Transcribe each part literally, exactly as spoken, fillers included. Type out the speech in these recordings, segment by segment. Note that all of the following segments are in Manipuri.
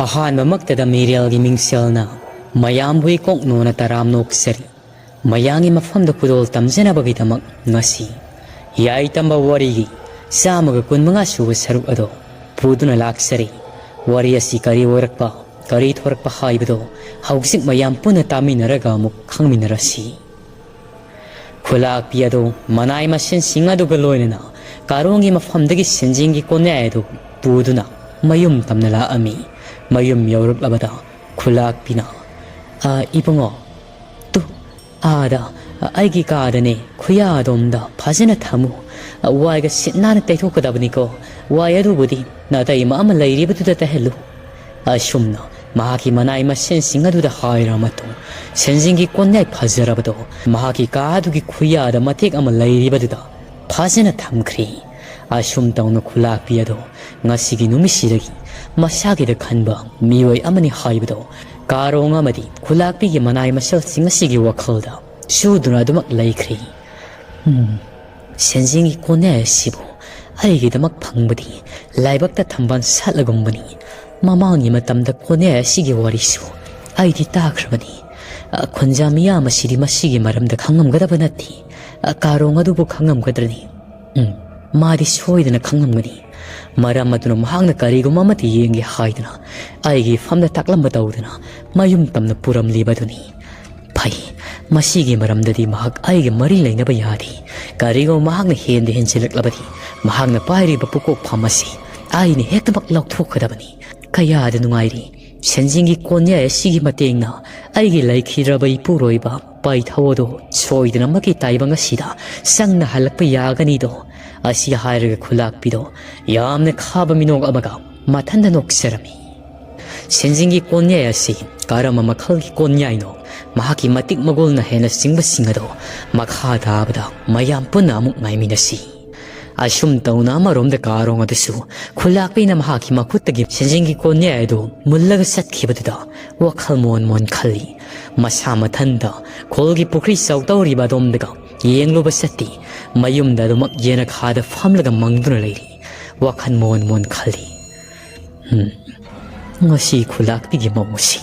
ꯑꯍꯥꯟꯕꯃꯛꯇꯗ ꯃꯤꯔꯦꯜꯒꯤ ꯃꯤꯡꯁꯦꯜꯅ ꯃꯌꯥꯝꯕꯨ ꯏꯀꯣꯛ ꯅꯣꯅ ꯇꯔꯥꯝ ꯅꯣꯛꯆꯔꯤ꯫ ꯃꯌꯥꯝꯒꯤ ꯃꯐꯝꯗ ꯈꯨꯗꯣꯜ ꯇꯝꯖꯅꯕꯒꯤꯗꯃꯛ ꯉꯁꯤ ꯌꯥꯏ ꯇꯝꯕ ꯋꯥꯔꯤꯒꯤ ꯆꯥꯝꯃꯒ ꯀꯨꯟꯃꯉꯥ ꯁꯨꯕ ꯁꯔꯨꯛ ꯑꯗꯣ ꯄꯨꯗꯨꯅ ꯂꯥꯛꯆꯔꯤ꯫ ꯋꯥꯔꯤ ꯑꯁꯤ ꯀꯔꯤ ꯑꯣꯏꯔꯛꯄ, ꯀꯔꯤ ꯊꯣꯔꯛꯄ ꯍꯥꯏꯕꯗꯣ ꯍꯧꯖꯤꯛ ꯃꯌꯥꯝ ꯄꯨꯟꯅ ꯇꯥꯃꯤꯟꯅꯔꯒ ꯑꯃꯨꯛ ꯈꯪꯃꯤꯟꯅꯔꯁꯤ꯫ ꯈꯨꯂꯥꯛꯄꯤ ꯑꯗꯨ ꯃꯅꯥꯏ ꯃꯁꯤꯟꯁꯤꯡ ꯑꯗꯨꯒ ꯂꯣꯏꯅꯅ ꯀꯥꯔꯣꯡꯒꯤ ꯃꯐꯝꯗꯒꯤ ꯁꯦꯟꯖꯦꯡꯒꯤ ꯀꯣꯟꯌꯥꯏ ꯑꯗꯨ ꯄꯨꯗꯨꯅ ꯃꯌꯨꯝ ꯇꯝꯅ ꯂꯥꯛꯑꯝꯃꯤ꯫ ꯃꯌꯨꯝ ꯌꯧꯔꯛꯂꯕꯗ ꯈꯨꯂꯥꯛꯄꯤꯅ, "ꯑ, ꯏꯕꯨꯡꯉꯣ, ꯇꯨ, ꯑꯥꯗ, ꯑꯩꯒꯤ ꯀꯥꯗꯅꯦ, ꯈꯨꯌꯥꯗꯣꯝꯗ ꯐꯖꯅ ꯊꯝꯃꯨ꯫ ꯋꯥꯏꯒ ꯁꯤꯠ ꯅꯥꯟꯅ ꯇꯩꯊꯣꯛꯀꯗꯕꯅꯤꯀꯣ꯫ ꯋꯥꯏ ꯑꯗꯨꯕꯨꯗꯤ ꯅꯇꯩꯃ ꯑꯃ ꯂꯩꯔꯤꯕꯗꯨꯗ ꯇꯩꯍꯜꯂꯨ"꯫ ꯑꯁꯨꯝꯅ ꯃꯍꯥꯛꯀꯤ ꯃꯅꯥꯏ ꯃꯁꯤꯟꯁꯤꯡ ꯑꯗꯨꯗ ꯍꯥꯏꯔꯕ ꯃꯇꯨꯡ, ꯁꯦꯟꯖꯦꯡꯒꯤ ꯀꯣꯟꯌꯥꯏ ꯐꯖꯔꯕꯗꯣ ꯃꯍꯥꯛꯀꯤ ꯀꯥ ꯑꯗꯨꯒꯤ ꯈꯨꯌꯥꯗ ꯃꯇꯦꯛ ꯑꯃ ꯂꯩꯔꯤꯕꯗꯨꯗ ꯐꯖꯅ ꯊꯝꯈ꯭ꯔꯦ꯫ ꯑꯁꯨꯝ ꯇꯧꯅ ꯈꯨꯂꯥꯛꯄꯤ ꯑꯗꯣ ꯉꯁꯤꯒꯤ ꯅꯨꯃꯤꯠꯁꯤꯗꯒꯤ ꯃꯁꯥꯒꯤꯗ ꯈꯟꯕ ꯃꯤꯑꯣꯏ ꯑꯃꯅꯤ ꯍꯥꯏꯕꯗꯣ ꯀꯥꯔꯣꯡ ꯑꯃꯗꯤ ꯈꯨꯂꯥꯛꯄꯤꯒꯤ ꯃꯅꯥꯏ ꯃꯁꯜꯁꯤꯡ ꯑꯁꯤꯒꯤ ꯋꯥꯈꯜꯗ ꯆꯨꯗꯨꯅ ꯑꯗꯨꯃꯛ ꯂꯩꯈ꯭ꯔꯦ꯫ ꯎꯝ, ꯁꯦꯟꯖꯦꯡꯒꯤ ꯀꯣꯟꯌꯥꯏ ꯑꯁꯤꯕꯨ ꯑꯩꯒꯤꯗꯃꯛ ꯐꯪꯕꯗꯤ ꯂꯥꯏꯕꯛꯇ ꯊꯝꯕꯥꯜ ꯁꯥꯠꯂꯒꯨꯝꯕꯅꯤ꯫ ꯃꯃꯥꯡꯒꯤ ꯃꯇꯝꯗ ꯀꯣꯟꯌꯥꯏ ꯑꯁꯤꯒꯤ ꯋꯥꯔꯤꯁꯨ ꯑꯩꯗꯤ ꯇꯥꯈ꯭ꯔꯕꯅꯤ꯫ ꯑ, ꯈꯨꯟꯖꯥ ꯃꯤꯌꯥꯝ ꯑꯁꯤꯗꯤ ꯃꯁꯤꯒꯤ ꯃꯔꯝꯗ ꯈꯪꯉꯝꯒꯗꯕ ꯅꯠꯇꯦ꯫ ꯑ, ꯀꯥꯔꯣꯡ ꯑꯗꯨꯕꯨ ꯈꯪꯉꯝꯒꯗ꯭ꯔꯅꯤ? ꯎꯝ, ꯃꯥꯗꯤ ꯁꯣꯏꯗꯅ ꯈꯪꯉꯝꯒꯅꯤ꯫ ꯃꯔꯝ ꯑꯗꯨꯅ ꯃꯍꯥꯛꯅ ꯀꯔꯤꯒꯨꯝꯕ ꯑꯃꯠꯇ ꯌꯦꯡꯒꯦ ꯍꯥꯏꯗꯨꯅ ꯑꯩꯒꯤ ꯏꯐꯝꯗ ꯇꯥꯛꯂꯝꯕ ꯇꯧꯗꯅ ꯃꯌꯨꯝ ꯇꯝꯅ ꯄꯨꯔꯝꯂꯤꯕꯗꯨꯅꯤ꯫ ꯐꯩ, ꯃꯁꯤꯒꯤ ꯃꯔꯝꯗꯗꯤ ꯃꯍꯥꯛ ꯑꯩꯒ ꯃꯔꯤ ꯂꯩꯅꯕ ꯌꯥꯗꯦ꯫ ꯀꯔꯤꯒꯨꯝꯕ ꯃꯍꯥꯛꯅ ꯍꯦꯟꯗ ꯍꯦꯟꯖꯤꯜꯂꯛꯂꯕꯗꯤ ꯃꯍꯥꯛꯅ ꯄꯥꯏꯔꯤꯕ ꯄꯨꯀꯣꯛ ꯐꯝ ꯑꯁꯤ ꯑꯩꯅ ꯍꯦꯛꯇꯃꯛ ꯂꯧꯊꯣꯛꯀꯗꯕꯅꯤ꯫ ꯀꯌꯥꯗ ꯅꯨꯡꯉꯥꯏꯔꯤ꯫ ꯁꯦꯟꯖꯦꯡꯒꯤ ꯀꯣꯟꯌꯥꯏ ꯑꯁꯤꯒꯤ ꯃꯇꯦꯡꯅ ꯑꯩꯒꯤ ꯂꯩꯈꯤꯗ꯭ꯔꯕ ꯏꯄꯨꯔꯣꯏꯕ ꯄꯥꯏꯊꯧ ꯑꯗꯣ ꯁꯣꯏꯗꯅꯃꯛꯀꯤ ꯇꯥꯏꯕꯪ ꯑꯁꯤꯗ ꯆꯪꯅ ꯍꯜꯂꯛꯄ ꯌꯥꯒꯅꯤꯗꯣ꯫ ꯑꯁꯤ ꯍꯥꯏꯔꯒ ꯈꯨꯂꯥꯛꯄꯤꯗꯣ ꯌꯥꯝꯅ ꯈꯥꯕ ꯃꯤꯅꯣꯛ ꯑꯃꯒ ꯃꯊꯟꯇ ꯅꯣꯛꯆꯔꯝꯃꯤ꯫ ꯁꯦꯟꯖꯦꯡꯒꯤ ꯀꯣꯟꯌꯥꯏ ꯑꯁꯤ ꯀꯔꯝꯕ ꯃꯈꯜꯒꯤ ꯀꯣꯟꯌꯥꯏꯅꯣ? ꯃꯍꯥꯛꯀꯤ ꯃꯇꯤꯛ ꯃꯒꯨꯜꯅ ꯍꯦꯟꯅ ꯆꯤꯡꯕꯁꯤꯡ ꯑꯗꯣ ꯃꯈꯥ ꯇꯥꯕꯗ ꯃꯌꯥꯝ ꯄꯨꯟꯅ ꯑꯃꯨꯛ ꯉꯥꯏꯃꯤꯟꯅꯁꯤ꯫ ꯑꯁꯨꯝ ꯇꯧꯅ ꯑꯃꯔꯣꯝꯗ ꯀꯥꯔꯣꯡ ꯑꯗꯨꯁꯨ ꯈꯨꯂꯥꯛꯄꯤꯅ ꯃꯍꯥꯛꯀꯤ ꯃꯈꯨꯠꯇꯒꯤ ꯁꯦꯟꯖꯦꯡꯒꯤ ꯀꯣꯟꯌꯥꯏ ꯑꯗꯨ ꯃꯨꯜꯂꯒ ꯆꯠꯈꯤꯕꯗꯨꯗ ꯋꯥꯈꯜ ꯃꯣꯟ ꯃꯣꯟ ꯈꯜꯂꯤ꯫ ꯃꯁꯥ ꯃꯊꯟꯇ ꯈꯣꯜꯒꯤ ꯄꯨꯈ꯭ꯔꯤ ꯆꯥꯎꯗꯧꯔꯤꯕ ꯑꯗꯣꯝꯗꯒ ꯌꯦꯡꯂꯨꯕ ꯆꯠꯇꯦ꯫ ꯃꯌꯨꯝꯗ ꯑꯗꯨꯃꯛ ꯌꯦꯅꯈꯥꯗ ꯐꯝꯂꯒ ꯃꯪꯗꯨꯅ ꯂꯩꯔꯤ꯫ ꯋꯥꯈꯜ ꯃꯣꯟ ꯃꯣꯟ ꯈꯜꯂꯤ꯫ ꯎꯝ꯫ ꯉꯁꯤ ꯈꯨꯂꯥꯛꯄꯤꯒꯤ ꯃꯑꯣꯡꯁꯤ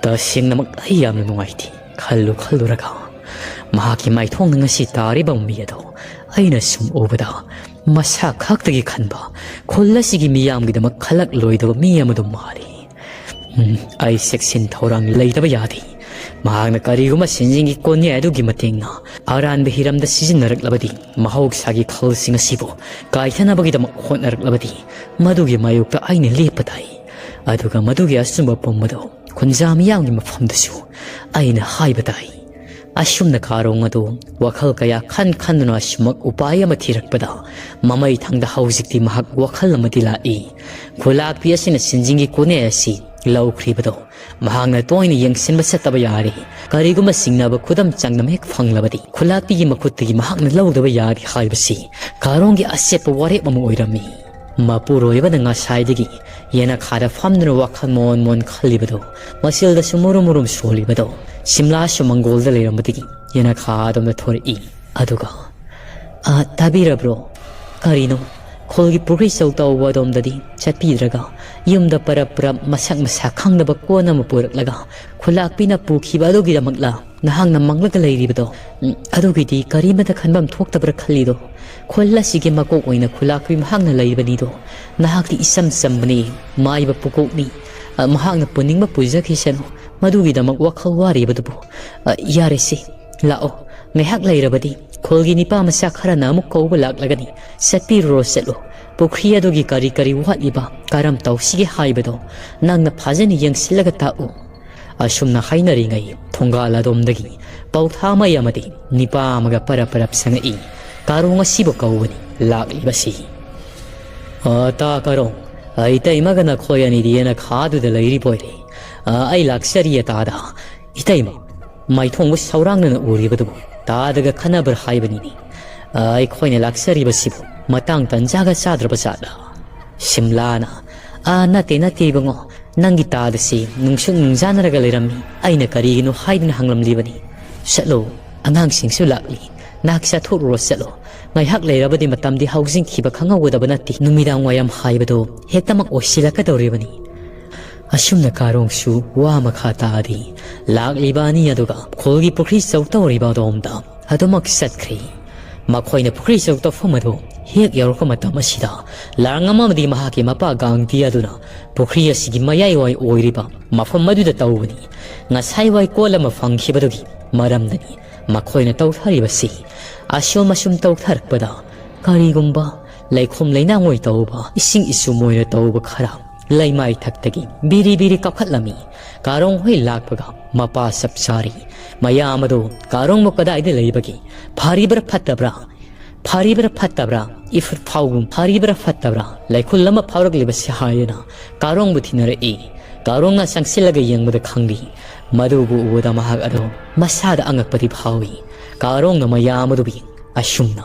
ꯇꯁꯦꯡꯅꯃꯛ ꯑꯩ ꯌꯥꯝꯅ ꯅꯨꯡꯉꯥꯏꯇꯦ꯫ ꯈꯜꯂꯨ ꯈꯜꯂꯨꯔꯒ ꯃꯍꯥꯛꯀꯤ ꯃꯥꯏꯊꯣꯡꯗ ꯉꯁꯤ ꯇꯥꯔꯤꯕ ꯃꯃꯤ ꯑꯗꯣ ꯑꯩꯅ ꯁꯨꯝ ꯎꯕꯗ ꯃꯁꯥ ꯈꯛꯇꯒꯤ ꯈꯟꯕ ꯈꯨꯜ ꯑꯁꯤꯒꯤ ꯃꯤꯌꯥꯝꯒꯤꯗꯃꯛ ꯈꯜꯂꯛꯂꯣꯏꯗꯕ ꯃꯤ ꯑꯃꯗꯨ ꯃꯥꯜꯂꯤ꯫ ꯎꯝ, ꯑꯩ ꯆꯦꯛꯁꯤꯟ ꯊꯧꯔꯥꯡ ꯂꯩꯇꯕ ꯌꯥꯗꯦ꯫ ꯃꯍꯥꯛꯅ ꯀꯔꯤꯒꯨꯝꯕ ꯁꯤꯟꯖꯤꯡꯒꯤ ꯀꯣꯅꯦ ꯑꯗꯨꯒꯤ ꯃꯇꯦꯡꯅ ꯑꯔꯥꯟꯕ ꯍꯤꯔꯝꯗ ꯁꯤꯖꯤꯟꯅꯔꯛꯂꯕꯗꯤ, ꯃꯍꯧꯁꯥꯒꯤ ꯈꯜꯁꯤꯡ ꯑꯁꯤꯕꯨ ꯀꯥꯏꯊꯅꯕꯒꯤꯗꯃꯛ ꯍꯣꯠꯅꯔꯛꯂꯕꯗꯤ, ꯃꯗꯨꯒꯤ ꯃꯥꯌꯣꯛꯇ ꯑꯩꯅ ꯂꯦꯞꯄ ꯇꯥꯏ꯫ ꯑꯗꯨꯒ ꯃꯗꯨꯒꯤ ꯑꯆꯨꯝꯕ ꯄꯨꯝꯕꯗꯨ ꯈꯨꯟꯖꯥ ꯃꯤꯌꯥꯝꯒꯤ ꯃꯐꯝꯗꯁꯨ ꯑꯩꯅ ꯍꯥꯏꯕ ꯇꯥꯏ꯫ ꯑꯁꯨꯝꯅ ꯀꯥꯔꯣꯡ ꯑꯗꯨ ꯋꯥꯈꯜ ꯀꯌꯥ ꯈꯟ ꯈꯟꯗꯨꯅ ꯑꯁꯨꯃꯛ ꯎꯄꯥꯏ ꯑꯃ ꯊꯤꯔꯛꯄꯗ, ꯃꯃꯩ ꯊꯪꯗ ꯍꯧꯖꯤꯛꯇꯤ ꯃꯍꯥꯛ ꯋꯥꯈꯜ ꯑꯃꯗꯤ ꯂꯥꯛꯏ꯫ ꯈꯨꯂꯥꯛꯄꯤ ꯑꯁꯤꯅ ꯁꯤꯟꯖꯤꯡꯒꯤ ꯀꯣꯅꯦ ꯑꯁꯤ ꯂꯧꯈ꯭ꯔꯤꯕꯗꯣ ꯃꯍꯥꯛꯅ ꯇꯣꯏꯅ ꯌꯦꯡꯁꯤꯟꯕ ꯆꯠꯇꯕ ꯌꯥꯔꯦ꯫ ꯀꯔꯤꯒꯨꯝꯕ ꯆꯤꯡꯅꯕ ꯈꯨꯗꯝ ꯆꯥꯡꯗꯝ ꯍꯦꯛ ꯐꯪꯂꯕꯗꯤ, ꯈꯨꯂꯥꯛꯄꯤꯒꯤ ꯃꯈꯨꯠꯇꯒꯤ ꯃꯍꯥꯛꯅ ꯂꯧꯗꯕ ꯌꯥꯗꯦ ꯍꯥꯏꯕꯁꯤ ꯀꯥꯔꯣꯡꯒꯤ ꯑꯆꯦꯠꯄ ꯋꯥꯔꯦꯞ ꯑꯃ ꯑꯣꯏꯔꯝꯃꯤ꯫ ꯃꯄꯨꯔꯣꯏꯕꯅ ꯉꯁꯥꯏꯗꯒꯤ ꯌꯦꯅꯈꯥꯗ ꯐꯝꯗꯨꯅ ꯋꯥꯈꯜ ꯃꯣꯟ ꯃꯣꯟ ꯈꯜꯂꯤꯕꯗꯣ, ꯃꯆꯤꯜꯗꯁꯨ ꯃꯨꯔꯨꯝ ꯃꯨꯔꯨꯝ ꯁꯣꯜꯂꯤꯕꯗꯣ, ꯁꯤꯝꯂꯥꯁꯨ ꯃꯪꯒꯣꯜꯗ ꯂꯩꯔꯝꯕꯗꯒꯤ ꯌꯦꯅꯈꯥ ꯑꯗꯣꯝꯗ ꯊꯣꯔꯛꯏ꯫ ꯑꯗꯨꯒ, "ꯑ, ꯇꯥꯕꯤꯔꯕ꯭ꯔꯣ? ꯀꯔꯤꯅꯣ? ꯈꯨꯜꯒꯤ ꯄꯨꯈ꯭ꯔꯤ ꯆꯧ ꯇꯧꯕ ꯑꯗꯣꯝꯗꯗꯤ ꯆꯠꯄꯤꯗ꯭ꯔꯒ, ꯌꯨꯝꯗ ꯄꯔꯞ ꯄꯔꯞ ꯃꯁꯛ ꯃꯁꯥ ꯈꯪꯗꯕ ꯀꯣꯟ ꯑꯃ ꯄꯨꯔꯛꯂꯒ ꯈꯨꯂꯥꯛꯄꯤꯅ ꯄꯨꯈꯤꯕ ꯑꯗꯨꯒꯤꯗꯃꯛꯂ ꯅꯍꯥꯛꯅ ꯃꯪꯂꯒ ꯂꯩꯔꯤꯕꯗꯣ? ꯎꯝ, ꯑꯗꯨꯒꯤꯗꯤ ꯀꯔꯤꯃꯇ ꯈꯟꯐꯝ ꯊꯣꯛꯇꯕ꯭ꯔꯥ ꯈꯜꯂꯤꯗꯣ? ꯈꯨꯜ ꯑꯁꯤꯒꯤ ꯃꯀꯣꯛ ꯑꯣꯏꯅ ꯈꯨꯂꯥꯛꯄꯤ ꯃꯍꯥꯛꯅ ꯂꯩꯕꯅꯤꯗꯣ꯫ ꯅꯍꯥꯛꯇꯤ ꯏꯆꯝ ꯆꯝꯕꯅꯤ, ꯃꯥꯏꯕ ꯄꯨꯀꯣꯛꯅꯤ꯫ ꯑ, ꯃꯍꯥꯛꯅ ꯄꯨꯅꯤꯡꯕ ꯄꯨꯖꯈꯤꯁꯅꯨ, ꯃꯗꯨꯒꯤꯗꯃꯛ ꯋꯥꯈꯜ ꯋꯥꯔꯤꯕꯗꯨꯕꯨ꯫ ꯑ, ꯌꯥꯔꯦꯁꯦ, ꯂꯥꯛꯑꯣ, ꯉꯥꯏꯍꯥꯛ ꯂꯩꯔꯕꯗꯤ ꯈꯨꯜꯒꯤ ꯅꯤꯄꯥ ꯃꯆꯥ ꯈꯔꯅ ꯑꯃꯨꯛ ꯀꯧꯕ ꯂꯥꯛꯂꯒꯅꯤ꯫ ꯆꯠꯄꯤꯔꯨꯔꯣ, ꯆꯠꯂꯣ꯫ ꯄꯨꯈ꯭ꯔꯤ ꯑꯗꯨꯒꯤ ꯀꯔꯤ ꯀꯔꯤ ꯋꯥꯠꯂꯤꯕ, ꯀꯔꯝ ꯇꯧꯁꯤꯒꯦ ꯍꯥꯏꯕꯗꯣ ꯅꯪꯅ ꯐꯖꯅ ꯌꯦꯡꯁꯤꯜꯂꯒ ꯇꯥꯛꯎ꯫" ꯑꯁꯨꯝꯅ ꯍꯥꯏꯅꯔꯤꯉꯩ ꯊꯣꯡꯒꯥꯜ ꯑꯗꯣꯝꯗꯒꯤ ꯄꯧꯊꯥ ꯃꯩ ꯑꯃꯗꯤ ꯅꯤꯄꯥ ꯑꯃꯒ ꯄꯔꯞ ꯄꯔꯞ ꯆꯪꯉꯛꯏ꯫ ꯀꯥꯔꯣꯡ ꯑꯁꯤꯕꯨ ꯀꯧꯕꯅꯤ ꯂꯥꯛꯂꯤꯕꯁꯤ꯫ "ꯑ, ꯇꯥ ꯀꯥꯔꯣꯡ, ꯑꯩ ꯏꯇꯩꯃꯒ ꯅꯈꯣꯏ ꯑꯅꯤꯗꯤ ꯌꯦꯅꯈꯥꯗꯨꯗ ꯂꯩꯔꯤꯕ ꯑꯣꯏꯔꯦ꯫ ꯑ, ꯑꯩ ꯂꯥꯛꯆꯔꯤ ꯑꯇꯥꯗ꯫ ꯏꯇꯩꯃ, ꯃꯥꯏꯊꯣꯡꯕ ꯁꯧꯔꯥꯡꯅꯅ ꯎꯔꯤꯕꯗꯨꯕꯨ ꯇꯥꯗꯒ ꯈꯟꯅꯕ꯭ꯔꯥ ꯍꯥꯏꯕꯅꯤꯅꯦ꯫ ꯑ, ꯑꯩꯈꯣꯏꯅ ꯂꯥꯛꯆꯔꯤꯕꯁꯤꯕꯨ ꯃꯇꯥꯡ ꯇꯟꯖꯥꯒ ꯆꯥꯗ꯭ꯔꯕ ꯖꯥꯠꯂ?" ꯁꯤꯝꯂꯥꯅ, "ꯑꯥ, ꯅꯠꯇꯦ, ꯅꯠꯇꯦ ꯏꯕꯨꯡꯉꯣ, ꯅꯪꯒꯤ ꯇꯥꯗꯁꯤ ꯅꯨꯡꯁꯨꯛ ꯅꯨꯡꯖꯥꯅꯔꯒ ꯂꯩꯔꯝꯃꯤ꯫ ꯑꯩꯅ ꯀꯔꯤꯒꯤꯅꯣ ꯍꯥꯏꯗꯨꯅ ꯍꯪꯂꯝꯂꯤꯕꯅꯤ꯫ ꯆꯠꯂꯣ, ꯑꯉꯥꯡꯁꯤꯡꯁꯨ ꯂꯥꯛꯂꯤ꯫ ꯅꯍꯥꯛ ꯆꯠꯊꯣꯛꯂꯨꯔꯣ, ꯆꯠꯂꯣ꯫ ꯉꯥꯏꯍꯥꯛ ꯂꯩꯔꯕꯗꯤ ꯃꯇꯝꯗꯤ ꯍꯧꯖꯤꯟꯈꯤꯕ ꯈꯪꯍꯧꯒꯗꯕ ꯅꯠꯇꯦ꯫ ꯅꯨꯃꯤꯗꯥꯡ ꯋꯥꯏꯔꯝ ꯍꯥꯏꯕꯗꯨ ꯍꯦꯛꯇꯃꯛ ꯑꯣꯏꯁꯤꯜꯂꯛꯀꯗꯧꯔꯤꯕꯅꯤ꯫" ꯑꯁꯨꯝꯅ ꯀꯥꯔꯣꯡꯁꯨ ꯋꯥ ꯃꯈꯥ ꯇꯥꯗꯦ꯫ ꯂꯥꯛꯂꯤꯕ ꯑꯅꯤ ꯑꯗꯨꯒ ꯈꯨꯜꯒꯤ ꯄꯨꯈ꯭ꯔꯤ ꯆꯧꯇꯧꯔꯤꯕ ꯑꯗꯣꯝꯗ ꯑꯗꯨꯃꯛ ꯆꯠꯈ꯭ꯔꯦ꯫ ꯃꯈꯣꯏꯅ ꯄꯨꯈ꯭ꯔꯤ ꯆꯧꯇꯧꯐꯝ ꯑꯗꯨ ꯍꯦꯛ ꯌꯧꯔꯛꯄ ꯃꯇꯝ ꯑꯁꯤꯗ, ꯂꯥꯡꯉꯝ ꯑꯃꯗꯤ ꯃꯍꯥꯛꯀꯤ ꯃꯄꯥ ꯒꯥꯡꯗꯤ ꯑꯗꯨꯅ ꯄꯨꯈ꯭ꯔꯤ ꯑꯁꯤꯒꯤ ꯃꯌꯥꯏꯋꯥꯏ ꯑꯣꯏꯔꯤꯕ ꯃꯐꯝ ꯑꯗꯨꯗ ꯇꯧꯕꯅꯤ꯫ ꯉꯁꯥꯏꯋꯥꯏ ꯀꯣꯜ ꯑꯃ ꯐꯪꯈꯤꯕꯗꯨꯒꯤ ꯃꯔꯝꯗꯅꯤ ꯃꯈꯣꯏꯅ ꯇꯧꯊꯔꯤꯕꯁꯤ꯫ ꯑꯁꯨꯝ ꯑꯁꯨꯝ ꯇꯧꯊꯔꯛꯄꯗ, ꯀꯔꯤꯒꯨꯝꯕ ꯂꯩꯈꯣꯝ ꯂꯩꯅꯥꯡ ꯑꯣꯏ ꯇꯧꯕ, ꯏꯁꯤꯡ ꯏꯆꯨꯝ ꯑꯣꯏꯅ ꯇꯧꯕ ꯈꯔ ꯂꯩꯃꯥꯏ ꯊꯛꯇꯒꯤ ꯕꯤꯔꯤ ꯕꯤꯔꯤ ꯀꯥꯞꯈꯠꯂꯝꯃꯤ꯫ ꯀꯥꯔꯣꯡ ꯍꯣꯏ ꯂꯥꯛꯄꯒ ꯃꯄꯥ ꯆꯞ ꯆꯥꯔꯤ꯫ ꯃꯌꯥꯝ ꯑꯗꯨ ꯀꯥꯔꯣꯡꯕꯨ ꯀꯗꯥꯏꯗ ꯂꯩꯕꯒꯦ? ꯐꯔꯤꯕ꯭ꯔꯥ ꯐꯠꯇꯕ꯭ꯔꯥ? ꯐꯔꯤꯕ꯭ꯔꯥ ꯐꯠꯇꯕ꯭ꯔꯥ? ꯏꯐꯨꯠ ꯐꯥꯎꯒꯨꯝ ꯐꯔꯤꯕ꯭ꯔꯥ ꯐꯠꯇꯕ꯭ꯔꯥ? ꯂꯩꯈꯨꯜ ꯑꯃ ꯐꯥꯎꯔꯛꯂꯤꯕꯁꯤ ꯍꯥꯏꯗꯨꯅ ꯀꯥꯔꯣꯡꯕꯨ ꯊꯤꯅꯔꯛꯏ꯫ ꯀꯥꯔꯣꯡꯅ ꯆꯪꯁꯤꯜꯂꯒ ꯌꯦꯡꯕꯗ ꯈꯪꯂꯤ꯫ ꯃꯗꯨꯕꯨ ꯎꯕꯗ ꯃꯍꯥꯛ ꯑꯗꯨ ꯃꯁꯥꯗ ꯑꯉꯛꯄꯗꯤ ꯐꯥꯎꯏ꯫ ꯀꯥꯔꯣꯡꯅ ꯃꯌꯥꯝ ꯑꯗꯨꯕꯨ ꯑꯁꯨꯝꯅ,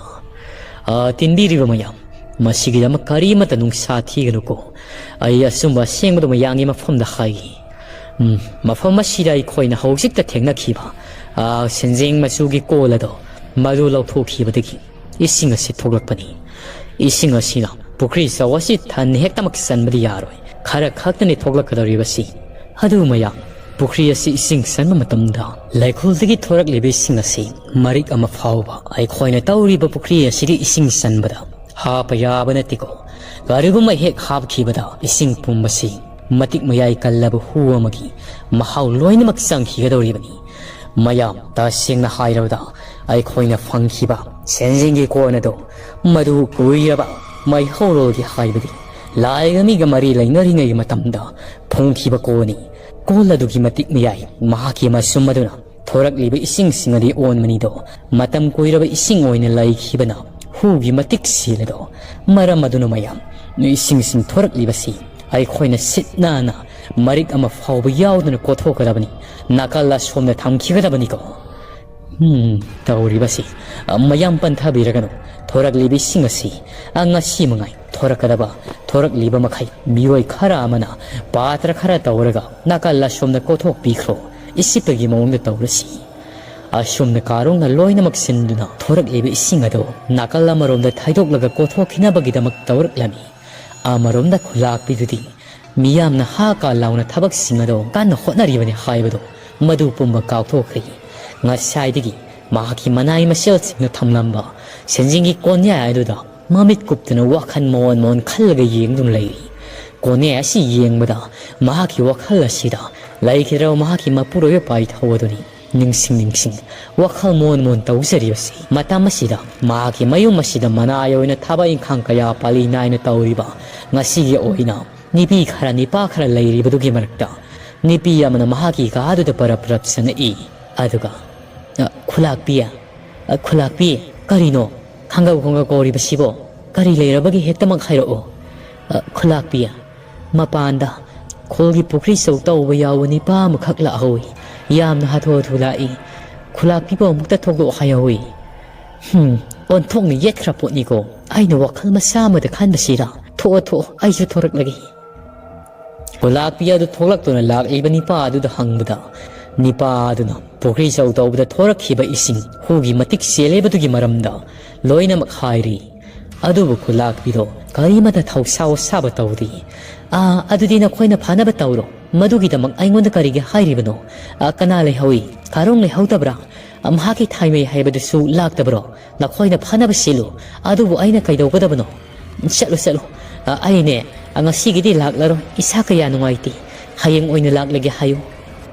"ꯑꯥ, ꯇꯤꯟꯕꯤꯔꯤꯕ ꯃꯌꯥꯝ, ꯃꯁꯤꯒꯤꯗꯃꯛ ꯀꯔꯤꯃꯠꯇ ꯅꯨꯡꯁꯥ ꯊꯤꯒꯅꯨꯀꯣ꯫ ꯑꯩ ꯑꯆꯨꯝꯕ ꯑꯁꯦꯡꯕꯗꯨ ꯃꯌꯥꯝꯒꯤ ꯃꯐꯝꯗ ꯍꯥꯏꯒꯦ꯫ ꯎꯝ, ꯃꯐꯝ ꯑꯁꯤꯗ ꯑꯩꯈꯣꯏꯅ ꯍꯧꯖꯤꯛꯇ ꯊꯦꯡꯅꯈꯤꯕ, ꯑꯥ, ꯁꯦꯟꯖꯦꯡ ꯃꯆꯨꯒꯤ ꯀꯣꯜ ꯑꯗꯣ, ꯃꯗꯨ ꯂꯧꯊꯣꯛꯈꯤꯕꯗꯒꯤ ꯏꯁꯤꯡ ꯑꯁꯤ ꯊꯣꯛꯂꯛꯄꯅꯤ꯫ ꯏꯁꯤꯡ ꯑꯁꯤꯅ ꯄꯨꯈ꯭ꯔꯤ ꯆꯧ ꯑꯁꯤ ꯊꯟꯅ ꯍꯦꯛꯇꯃꯛ ꯆꯟꯕꯗꯤ ꯌꯥꯔꯣꯏ꯫ ꯈꯔ ꯈꯛꯇꯅꯤ ꯊꯣꯛꯂꯛꯀꯗꯧꯔꯤꯕꯁꯤ꯫ ꯑꯗꯨ ꯃꯌꯥꯝ, ꯄꯨꯈ꯭ꯔꯤ ꯑꯁꯤ ꯏꯁꯤꯡ ꯆꯟꯕ ꯃꯇꯝꯗ ꯂꯩꯈꯣꯜꯗꯒꯤ ꯊꯣꯔꯛꯂꯤꯕ ꯏꯁꯤꯡ ꯑꯁꯤ ꯃꯔꯤꯛ ꯑꯃ ꯐꯥꯎꯕ ꯑꯩꯈꯣꯏꯅ ꯇꯧꯔꯤꯕ ꯄꯨꯈ꯭ꯔꯤ ꯑꯁꯤꯒꯤ ꯏꯁꯤꯡ ꯆꯟꯕꯗ ꯍꯥꯞꯄ ꯌꯥꯕ ꯅꯠꯇꯦꯀꯣ꯫ ꯀꯔꯤꯒꯨꯝꯕ ꯍꯦꯛ ꯍꯥꯞꯈꯤꯕꯗ ꯏꯁꯤꯡ ꯄꯨꯝꯕꯁꯤ ꯃꯇꯤꯛ ꯃꯌꯥꯏ ꯀꯜꯂꯕ ꯍꯨ ꯑꯃꯒꯤ ꯃꯍꯥꯎ ꯂꯣꯏꯅꯃꯛ ꯆꯪꯈꯤꯒꯗꯧꯔꯤꯕꯅꯤ꯫ ꯃꯌꯥꯝ, ꯇꯁꯦꯡꯅ ꯍꯥꯏꯔꯕꯗ, ꯑꯩꯈꯣꯏꯅ ꯐꯪꯈꯤꯕ ꯁꯦꯟꯖꯦꯡꯒꯤ ꯀꯣꯟ ꯑꯗꯨ ꯃꯗꯨ ꯀꯨꯏꯔꯕ ꯃꯩꯍꯧꯔꯣꯜꯒꯤ, ꯍꯥꯏꯕꯗꯤ ꯂꯥꯏꯒ ꯃꯤꯒ ꯃꯔꯤ ꯂꯩꯅꯔꯤꯉꯩꯒꯤ ꯃꯇꯝꯗ ꯐꯪꯈꯤꯕ ꯀꯣꯟꯅꯤ꯫ ꯀꯣꯜ ꯑꯗꯨꯒꯤ ꯃꯇꯤꯛ ꯃꯌꯥꯏ ꯃꯍꯥꯛꯀꯤ ꯃꯁꯨꯝ ꯑꯗꯨꯅ ꯊꯣꯔꯛꯂꯤꯕ ꯏꯁꯤꯡꯁꯤꯡ ꯑꯗꯨ ꯑꯣꯟꯕꯅꯤꯗꯣ, ꯃꯇꯝ ꯀꯨꯏꯔꯕ ꯏꯁꯤꯡ ꯑꯣꯏꯅ ꯂꯩꯈꯤꯕꯅ ꯍꯨꯒꯤ ꯃꯇꯤꯛ ꯁꯤꯜꯂꯤꯗꯣ꯫ ꯃꯔꯝ ꯑꯗꯨꯅ ꯃꯌꯥꯝ, ꯏꯁꯤꯡꯁꯤꯡ ꯊꯣꯔꯛꯂꯤꯕꯁꯤ ꯑꯩꯈꯣꯏꯅ ꯁꯤꯠ ꯅꯥꯟꯅ ꯃꯔꯤꯛ ꯑꯃ ꯐꯥꯎꯕ ꯌꯥꯎꯗꯅ ꯀꯣꯊꯣꯛꯀꯗꯕꯅꯤ, ꯅꯥꯀꯜ ꯑꯁꯣꯝꯗ ꯊꯝꯈꯤꯒꯗꯕꯅꯤꯀꯣ꯫ ꯎꯝ, ꯇꯧꯔꯤꯕꯁꯤ, ꯃꯌꯥꯝ ꯄꯟꯊꯕꯤꯔꯒꯅꯨ꯫ ꯊꯣꯔꯛꯂꯤꯕ ꯏꯁꯤꯡ ꯑꯁꯤ ꯉꯁꯤ ꯃꯉꯥꯏ ꯊꯣꯔꯛꯀꯗꯕ, ꯊꯣꯔꯛꯂꯤꯕ ꯃꯈꯩ ꯃꯤꯑꯣꯏ ꯈꯔ ꯑꯃꯅ ꯄꯥꯇ꯭ꯔ ꯈꯔ ꯇꯧꯔꯒ ꯅꯥꯀꯜ ꯑꯁꯣꯝꯗ ꯀꯣꯊꯣꯛꯄꯤꯈ꯭ꯔꯣ꯫ ꯏꯁꯤꯠꯄꯒꯤ ꯃꯑꯣꯡꯗ ꯇꯧꯔꯁꯤ꯫ ꯑꯁꯨꯝꯅ ꯀꯥꯔꯣꯡꯅ ꯂꯣꯏꯅꯃꯛ ꯁꯤꯟꯗꯨꯅ ꯊꯣꯔꯛꯂꯤꯕ ꯏꯁꯤꯡ ꯑꯗꯨ ꯅꯥꯀꯜ ꯑꯃꯔꯣꯝꯗ ꯊꯩꯗꯣꯛꯂꯒ ꯀꯣꯊꯣꯛꯈꯤꯅꯕꯒꯤꯗꯃꯛ ꯇꯧꯔꯛꯂꯝꯃꯤ꯫ ꯑꯃꯔꯣꯝꯗ ꯈꯨꯂꯥꯛꯄꯤꯗꯨꯗꯤ ꯃꯤꯌꯥꯝꯅ ꯍꯥ ꯀꯥ ꯂꯥꯎꯅ ꯊꯕꯛꯁꯤꯡ ꯑꯗꯣ ꯀꯟꯅ ꯍꯣꯠꯅꯔꯤꯕꯅꯤ ꯍꯥꯏꯕꯗꯣ, ꯃꯗꯨ ꯄꯨꯝꯕ ꯀꯥꯎꯊꯣꯛꯈ꯭ꯔꯦ꯫ ꯉꯁꯥꯏꯗꯒꯤ ꯃꯍꯥꯛꯀꯤ ꯃꯅꯥꯏ ꯃꯁꯦꯜꯁꯤꯡꯅ ꯊꯝꯂꯝꯕ ꯁꯦꯟꯖꯦꯡꯒꯤ ꯀꯣꯟꯌꯥꯏ ꯑꯗꯨꯗ ꯃꯃꯤꯠ ꯀꯨꯞꯇꯅ ꯋꯥꯈꯜ ꯃꯣꯟ ꯃꯣꯟ ꯈꯜꯂꯒ ꯌꯦꯡꯗꯨꯅ ꯂꯩꯔꯤ꯫ ꯀꯣꯟꯌꯥꯏ ꯑꯁꯤ ꯌꯦꯡꯕꯗ ꯃꯍꯥꯛꯀꯤ ꯋꯥꯈꯜ ꯑꯁꯤꯗ ꯂꯩꯈꯤꯗ꯭ꯔꯕ ꯃꯍꯥꯛꯀꯤ ꯃꯄꯨꯔꯣꯏꯕ ꯄꯥꯏꯊꯧ ꯑꯗꯨꯅꯤ ꯅꯤꯡꯁꯤꯡ ꯅꯤꯡꯁꯤꯡ ꯋꯥꯈꯜ ꯃꯣꯟ ꯃꯣꯟ ꯇꯧꯖꯔꯤꯕꯁꯤ꯫ ꯃꯇꯝ ꯑꯁꯤꯗ ꯃꯍꯥꯛꯀꯤ ꯃꯌꯨꯝ ꯑꯁꯤꯗ ꯃꯅꯥꯏ ꯑꯣꯏꯅ ꯊꯕꯛ ꯏꯪꯈꯥꯡ ꯀꯌꯥ ꯄꯥꯂꯤ ꯅꯥꯏꯅ ꯇꯧꯔꯤꯕ ꯉꯁꯤꯒꯤ ꯑꯣꯏꯅ ꯅꯨꯄꯤ ꯈꯔ ꯅꯤꯄꯥ ꯈꯔ ꯂꯩꯔꯤꯕꯗꯨꯒꯤ ꯃꯔꯛꯇ ꯅꯨꯄꯤ ꯑꯃꯅ ꯃꯍꯥꯛꯀꯤ ꯀꯥꯗꯨꯗ ꯄꯔꯞ ꯄꯔꯞ ꯆꯪꯉꯛꯏ꯫ ꯑꯗꯨꯒ, "ꯑ, ꯈꯨꯂꯥꯛꯄꯤ, ꯑ, ꯈꯨꯂꯥꯛꯄꯤ, ꯀꯔꯤꯅꯣ? ꯈꯪꯒꯧ ꯈꯪꯒꯧ ꯀꯧꯔꯤꯕꯁꯤꯕꯣ? ꯀꯔꯤ ꯂꯩꯔꯕꯒꯦ? ꯍꯦꯛꯇꯃꯛ ꯍꯥꯏꯔꯛꯑꯣ꯫" "ꯑ, ꯈꯨꯂꯥꯛꯄꯤ, ꯃꯄꯥꯟꯗ ꯈꯨꯜꯒꯤ ꯄꯨꯈ꯭ꯔꯤ ꯆꯧ ꯇꯧꯕ ꯌꯥꯎꯕ ꯅꯤꯄꯥ ꯑꯃꯈꯛ ꯂꯥꯛꯍꯧꯏ꯫ ꯌꯥꯝꯅ ꯍꯥꯊꯨ ꯍꯥꯊꯨ ꯂꯥꯛꯏ꯫ ꯈꯨꯂꯥꯛꯄꯤꯕꯨ ꯑꯃꯨꯛꯇ ꯊꯣꯛꯂꯛꯑꯣ ꯍꯥꯏꯍꯧꯏ꯫" "ꯍꯨꯝ, ꯑꯣꯟꯊꯣꯛꯅ ꯌꯦꯠꯈ꯭ꯔ ꯄꯣꯠꯅꯤꯀꯣ꯫ ꯑꯩꯅ ꯋꯥꯈꯜ ꯃꯆꯥ ꯑꯃꯗ ꯈꯟꯕꯁꯤꯗ꯫ ꯊꯣꯛꯑꯣ, ꯊꯣꯛꯑꯣ, ꯑꯩꯁꯨ ꯊꯣꯔꯛꯂꯒꯦ꯫" ꯈꯨꯂꯥꯛꯄꯤ ꯑꯗꯨ ꯊꯣꯛꯂꯛꯇꯨꯅ ꯂꯥꯛꯂꯤꯕ ꯅꯤꯄꯥ ꯑꯗꯨꯗ ꯍꯪꯕꯗ, ꯅꯤꯄꯥ ꯑꯗꯨꯅ ꯄꯨꯈ꯭ꯔꯤ ꯆꯧ ꯇꯧꯕꯗ ꯊꯣꯔꯛꯈꯤꯕ ꯏꯁꯤꯡ ꯍꯨꯒꯤ ꯃꯇꯤꯛ ꯆꯦꯜꯂꯤꯕꯗꯨꯒꯤ ꯃꯔꯝꯗ ꯂꯣꯏꯅꯃꯛ ꯍꯥꯏꯔꯤ꯫ ꯑꯗꯨꯕꯨ ꯈꯨꯂꯥꯛꯄꯤꯗꯣ ꯀꯔꯤꯃꯇ ꯊꯧꯁꯥ ꯋꯥꯁꯥꯕ ꯇꯧꯗꯦ꯫ "ꯑꯥ, ꯑꯗꯨꯗꯤ ꯅꯈꯣꯏꯅ ꯐꯅꯕ ꯇꯧꯔꯣ꯫ ꯃꯗꯨꯒꯤꯗꯃꯛ ꯑꯩꯉꯣꯟꯗ ꯀꯔꯤꯒꯤ ꯍꯥꯏꯔꯤꯕꯅꯣ? ꯑꯥ, ꯀꯅꯥ ꯂꯩꯍꯧꯏ? ꯀꯥꯔꯣꯡ ꯂꯩꯍꯧꯗꯕ꯭ꯔꯥ? ꯑꯥ, ꯃꯍꯥꯛꯀꯤ ꯊꯥꯏꯃꯩ ꯍꯥꯏꯕꯗꯨꯁꯨ ꯂꯥꯛꯇꯕ꯭ꯔꯣ? ꯅꯈꯣꯏꯅ ꯐꯅꯕ ꯁꯤꯜꯂꯨ꯫ ꯑꯗꯨꯕꯨ ꯑꯩꯅ ꯀꯩꯗꯧꯒꯗꯕꯅꯣ?" "ꯆꯠꯂꯨ, ꯆꯠꯂꯨ꯫ ꯑꯥ, ꯑꯩꯅꯦ, ꯑꯥ, ꯉꯁꯤꯒꯤꯗꯤ ꯂꯥꯛꯂꯔꯣꯏ꯫ ꯏꯁꯥ ꯀꯌꯥ ꯅꯨꯡꯉꯥꯏꯇꯦ꯫ ꯍꯌꯦꯡ ꯑꯣꯏꯅ ꯂꯥꯛꯂꯒꯦ ꯍꯥꯏꯌꯨ꯫"